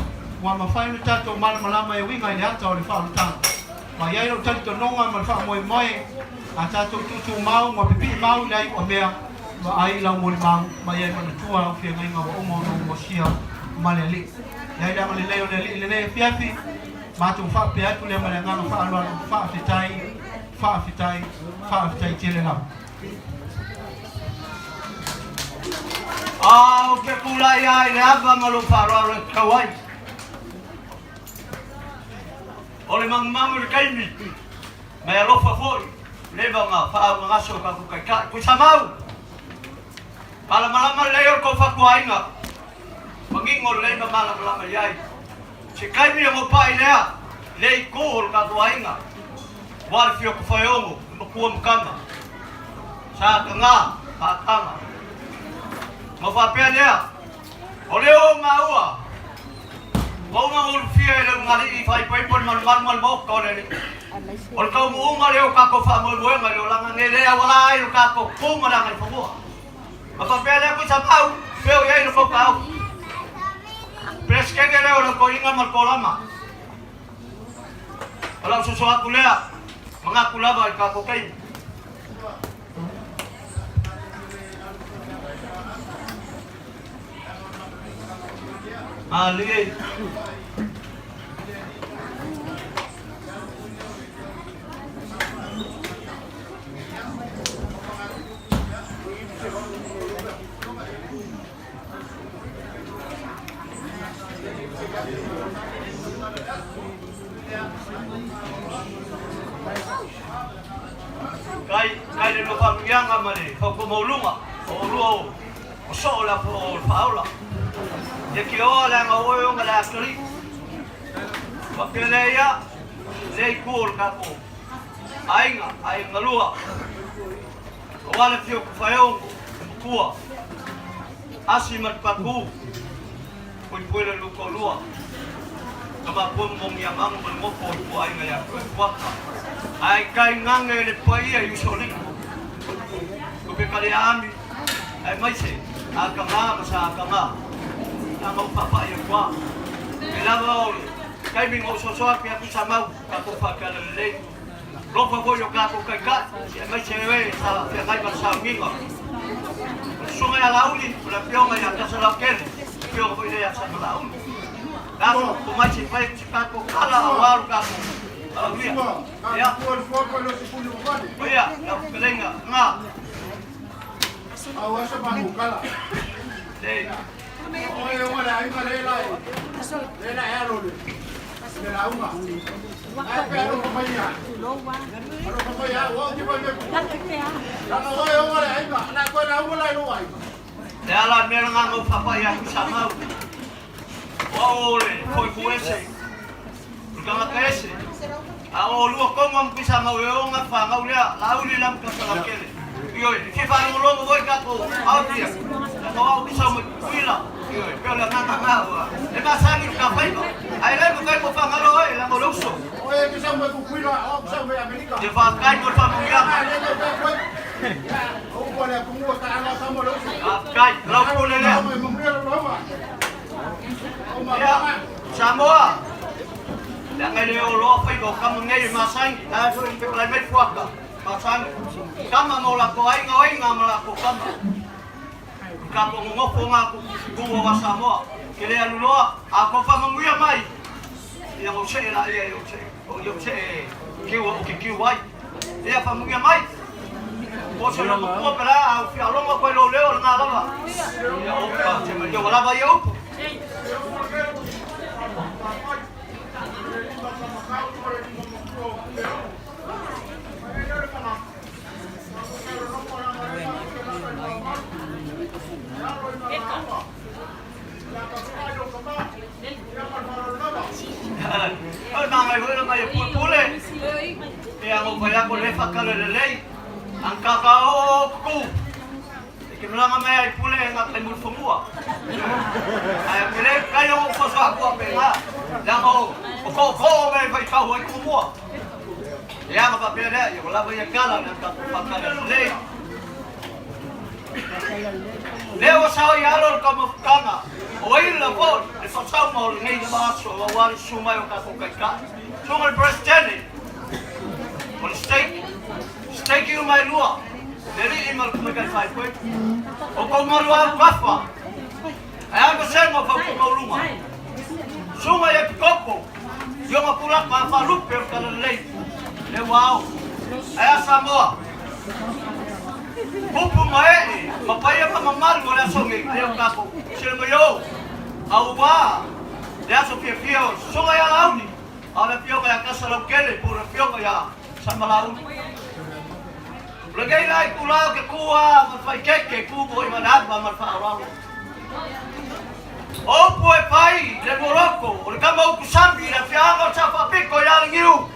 ua mafai ona tatou malamalama e uiga i le ata o le faaolataga. Ma i ai lou talitonuga ma le faamoemoe, a tatou tuutumau ma pipii mau i le aiuamea, vaai i lau molimau, ma i ai manatua au feagaiga ua uma ona ou mosia ma le Alii. I ai le agalelei o le Alii i lenei afiafi, matou faapea atu lea ma le agaga faaaloalo, faafetai, faafetai, faafetai tele lava. A ou te tulai lava i le ava ma lou faaaloalo e tatau ai. O le magumagu i le taimi, ma e alofa foi, leva ona faaaaogagase o tatou taitai. Tuisamau! Malamalama lelei o le tou fatuaiga, manino lelei ma malamalama i ai. Se taimi ona ou pai lea i le itu o le tatou aiga, aua le fia o Tofaeono, le matua ma tama, sa taga, faataga. Ona ou faapea lea, o lea ua ou maua, ua uma ona ulufia e le ulugalii faaipoipo le malumalu ma le maota o le alii. O le taunuuga lea o tatou faamoemoega i le olaga nei, lea e auala ai lo tatou tu ma le agaifanua. Ona faapea lea, Tuisamau, fea o i ai lo tou taofi? Peresetene lea o le toeaina ma le toalama. O lau soso atu lea, manatu lava i tatou taimi. Malie. Kai, kai le Lofanuiaga ma le Fautuamauluga, o oulua o, o soo le apo o le faaola. Ia ki oa le anga oe onga le akali. Wapea le ia, le i ku o le kako. Aiga, aiga lua. O ale fio ku whaeongo, makua. Asi ma le paku, pui pui le luko lua. Ka mapua mongi a mangu ma le ngoko i kua aiga ia koe kuaka. Ai kai ngange le paia i usoli. Ko pe kare ami, ai mai se, a ka ngā ma sa a ka ngā. A ngau papa ia kua. E lava o le taimi ngau sosoa ke aku sa mau, ka ko wha ke ala lelei. Lofa foi o kākou kaikai, ia mai se e sa feagai ma le sauniga. O le susuga ia Laauli, o le afioga ia Tasalaukele, afioga foi lea ia Samalauli. Tatou ko mai se fai se kākou kala auā lo kākou alauia. Ia. O ia, lau fekeleiga, ngā. Le. Le ala mea ngā ngau whawhai a Husamau. O au o le koiku ese, o le tangata ese. A o lua konga mo pisa mau e onga whangau lea, la uli la mka salakele. Ioi, ki whanongolongo voi kako, aotia. Na ko au kisa mo kuila. Ioi, peo le nganga ngā ua. E masangi ka whaipa. Ai le mo kai mo whangalo e, la mo lauso. Te whakai mo whamungia. Kai, lau pule lea. Ia, Samoa. Le ngai le o loa whai o kama nei masangi. A so i pe lai mai fuaka. Masangi. Kama mo la ko ai ngoi ngā ma la ko kama. Ka ko ngofo ngā ku ku wa Samoa. Ke le alu loa, a ko whamanguia mai. Ia o se la ia o se o ia se kiu o ke kiu ai. Ia whamanguia mai. O se lo ko pera au fi alonga koe lo leo ngā lava. Ia o ka te mai o lava ia upu. O nā ngai hoi mai e pule. E a ngau whai ako le whakale le lei. Ang kaka o kuku. E ke mlanga mai ai pule e ngā kai mulfamua. Ai a pele kai o whaso aku a pe ngā. Langa o o ko ko me whai kau ai kumua. E anga pa pere ia o lava ia kala na ka whakale le lei. Leo sao i alo ka mafukanga. O ai la po le whasau ma o le nei maaso o wari sumai o kako kai ka. Tunga le presidente. O le steak. Steak i umai lua. Le ri i malu kumai kai whai koe. O kou malu au kafa. Ai anga sengo whau kou maulunga. Sunga i e pikopo. Ionga pulaka a whalupe o kala lei. Le wao. Ai a Samoa. Pupu mae, mapaia pa mamalu o le aso ngi, leo kako, sila mo yo. Au wā, le aso fia fia o sunga ia lauli, a le fia ia kasa lau kele, po le fia ia samalauli. Le gei lai kula ke kua, ma whai keke, ku mo i manapa, ma wha O pu e pai, le moroko, o le kama uku sambi, le fianga o sa whapiko i ala ngiu.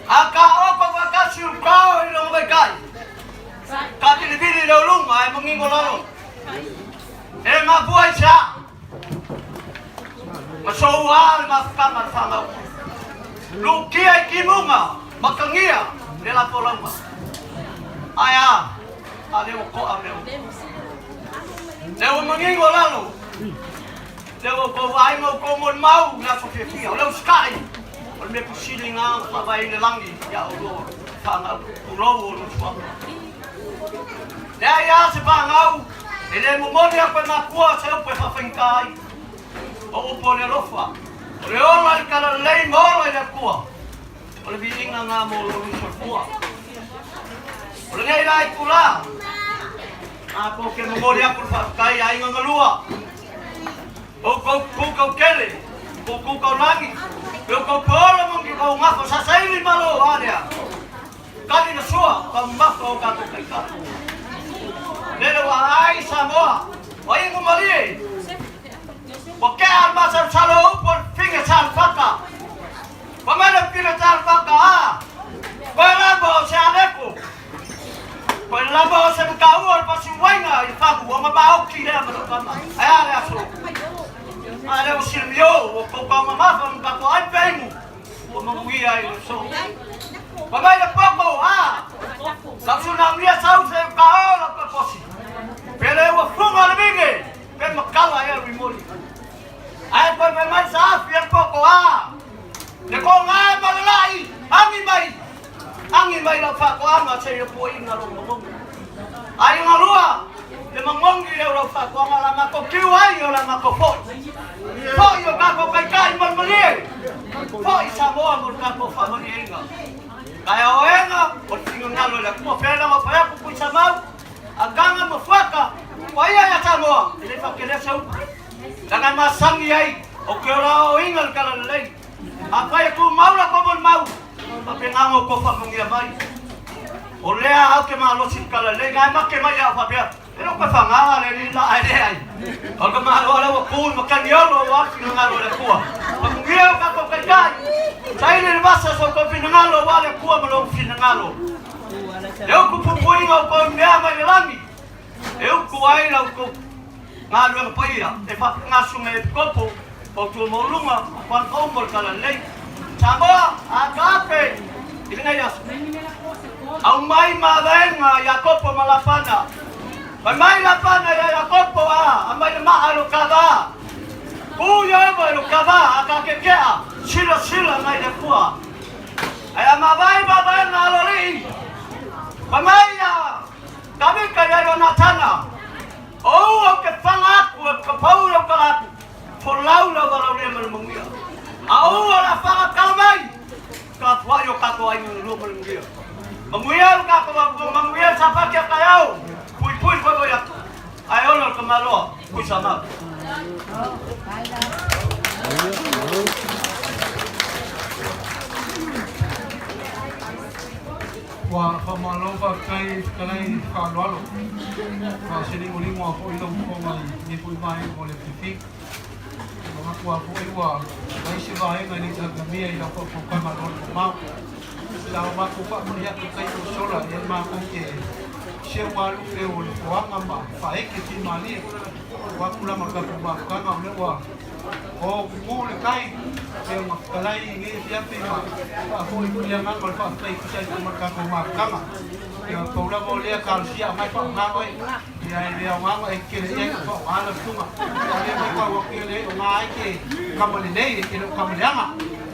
A ka oko whakasi u kao i longa mai kai. Ka tilibili le ulunga e mangingo lalo. E ngā pua i sa. Ma sou a le mafukanga le whangau. Lukia i kimunga, makangia, le la polaunga. Ai a, a leo koa meo. Leo mangingo lalo. Leo ko ai mau ko mon mau la so fia fia. Leo sky. O le mea kusili ngā whawai le langi ia o lo whangau, o lo o lo sua. Lea ia se whangau, e le momoni a koe makua se upe whawhainga ai. O upo le alofa. O le ola i kala lei ma ola i le kua. O le viinga ngā mō lo luso kua. O le nei lai kula. Ngā kō ke momoni aku le whawhakai a inga ngalua. O kou kukau kele, o kukau langi, o kou pōla mongi kau ngafo sa saili malo anea. Kani na sua, ka maka o kātou kai kā. Lele wa ai Samoa, o ingo malie, Ua kea le masalosalo o upu o le fige sa le faka. Fai mai le fige sa le faka, A! Koe lava o se aleko. Koe lava o se mataua o le fasiuaiga i le fagu o maoki lea ma lou tama. Ae a le aso? A lea ua silamio, ua kou kaumamafa ma tatou ai peimu, ua manuia ai le so. Fai mai le popo, A! Lau sunaunia sau se uka o lau kakosi. Pele ua fuga le vige, pe makala ea rimoli. Ae toe fai mai sa afi e le popo, A! Le koga e ma le lai, agi mai, agi mai lau faatoaga seia puaina lou magogi. Ai galua le magogi lea o lau faatoaga la matou tiu ai o la matou foi. Foi o tatou taitai malemalie, foi Samoa mo le tatou faamalieina. Ae o ega o le finagalo i le Atua, fea lava fai atu Tuisamau, Agaga ma Fuata, paia ia Samoa, e le faakelea se upu. Leaga e masani ai o ke ola aoaoina le talalelei. Afai e tumau la tou molimau, faapena ona outou faamanuia mai. O lea au ke malosi i le talalelei, na e make mai au faapea, E le o toe fagaga le alii la, ae leai. O le tamaloa lea ua tu i matagi olo aua le finagalo o le Atua. Faamanuia o tatou taitai, saili le vasa so outou finagalo aua le Atua ma lou finagalo. E utu puipuiga o outou i mea mai le lagi, e utu ai la outou galuega paia e faapena e epikopo, fautua maualuga, fana uma o le talalelei. Samoa, akaape i lenei aso. Aumai mavaega Iakopo ma Lapana. Fai mai Lapana ia Iakopo, A, aumai le maa i lou kava. Ku Ieova i lou kava, a kakekea, silasila mai le Atua. Ae a mavae mavaega aloalii, fai mai ia Tavita ia Ionatana, O ua ou te faga aku e ka pau i lau tala atu, folau lau valaulea ma le manuia. A o ua o le a faga tala mai, ka atuai o tatou aiga galua ma le manuia. Manuia lo tatou Atua, manuia le Sapati a taeao, puipui le faifai atu, ae ola le tamaloa, Tuisamau. Ua faamalo faafetai fetalai i le faaaloalo ma se ligoligo a foi lau Fofoga i lenei foi vaega o le afiafi. E manatu lava foi ua leai se vaega e le i tagamia i lau faautautaga alualu mamao. La o matou faamuli atu i tai ua sola e matou te seu alupe o le toaga ma faaeke fimalie. Ua tulaga o le tatou mafutaga o lea ua o tutu le tai e ona fetalai i nei afiafi ma faafoi foi le agaga o le faafetai e tusa ai foi ma le tatou mafutaga. Ia pau lava o lea talosia aumai faaaoga oe. Ia e le aoga ona e tetele i ai ona faaaoga lau susuga. Ia o lea matau atu ia leai o na ai ke kama lelei e le o kama leaga.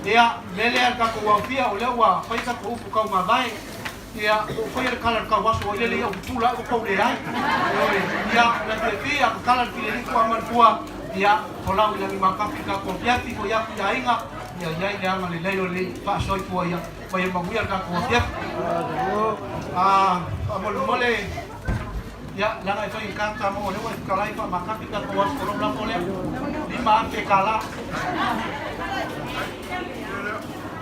Ia mea lea le tatou aofia o lea ua fai tatou upu taumavae. Ia, ua ou faia le tala i le tauaso ua ilele ia ou pupula ua tou leai. Ioe, ia, o le afiafi a tatala le fileli tua ma le tua, ia, folau i lagi makafi le tatou afiafi, foi atu i aiga, ia iai le aga lelei o le faasoifua ia, ma ia manuia le tatou afiafi. Ah, faamolemole, ia, leaga e fai i kata mo lea ua e fetalai faamakafi le tatou aso, o lou lafo lea, $5,000.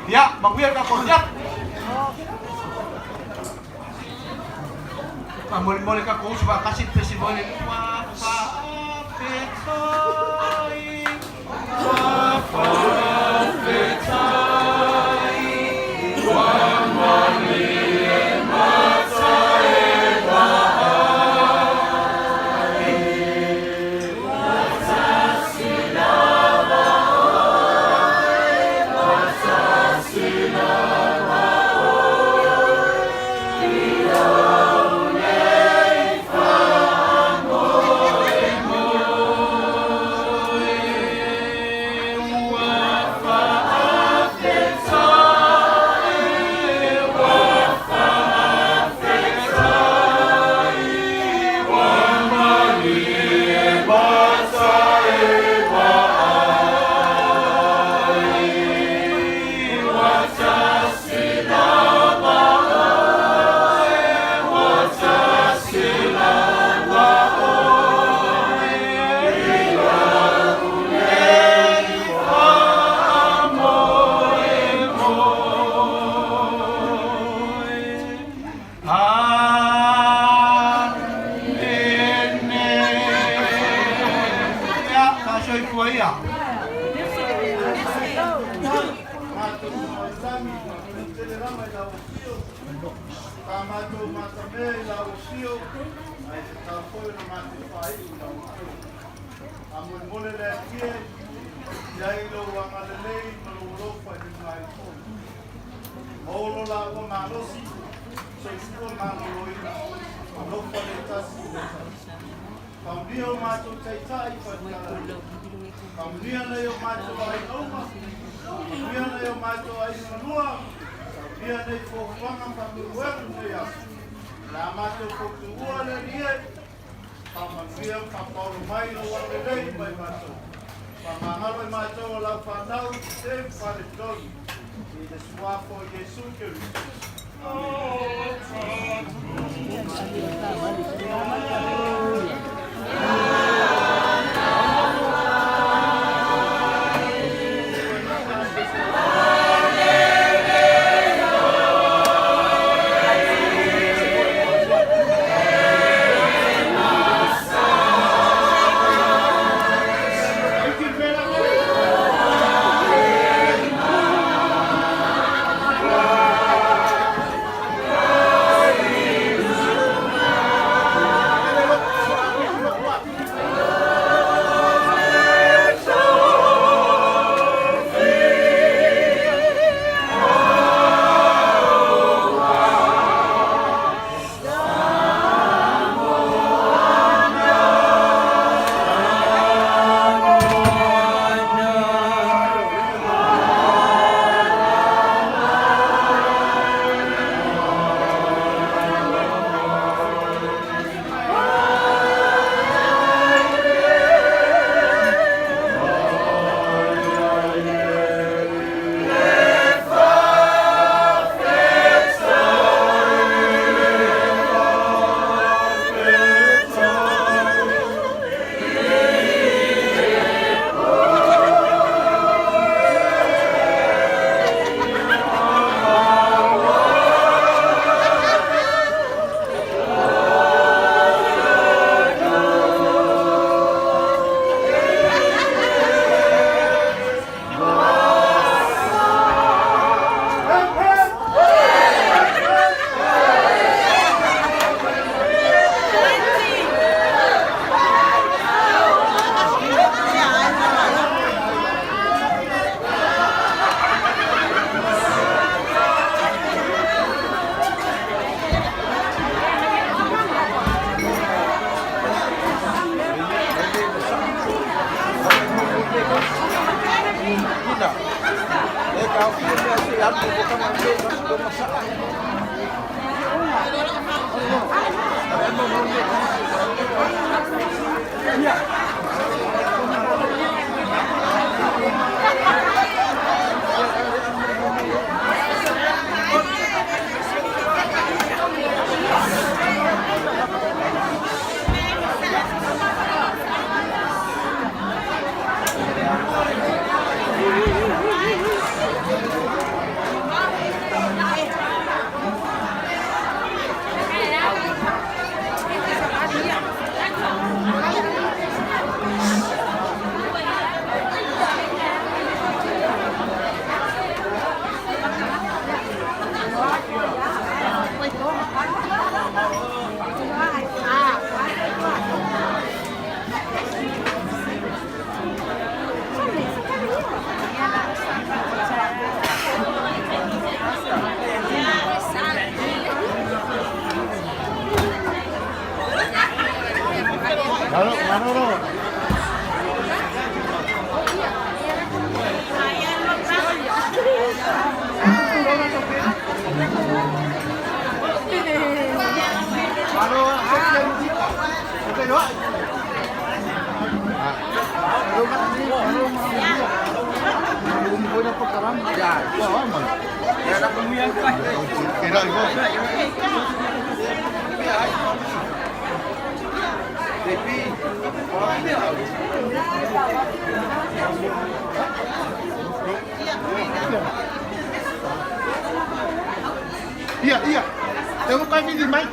Ia, manuia le tatou afiafi. Faamolemole tatou uso faatasi le pesi foi le ua faafetai, ua faafetai, ua malie mata e o le lagi, faafetai tele lava i lau afio, sa matou matamea i lau afio, ae tatau foi ona matou faaiu i lau afio. Faamolemole le Atua e i ai lou agalelei ma lou alofa i luga ai foi. Maua lo laua malosi, soifua maloloina, alofa le tasi i le tasi. Faamanuia o matou taitai faale-talaiga. Faamanuia nai o matou aiga uma. Faamanuia nai o matou aiga galua. Faamanuia nei fuafuaga ma faamoemoega lenei aso. O le a matou fautuua le Alii e. Faamanuia ma faapaolo mai lou agalelei mai matou. Faamagalo i matou o lau fanau i te faaletonu. I le suafa o Iesu Keriso. Iya, iya. Tengok kami di mic.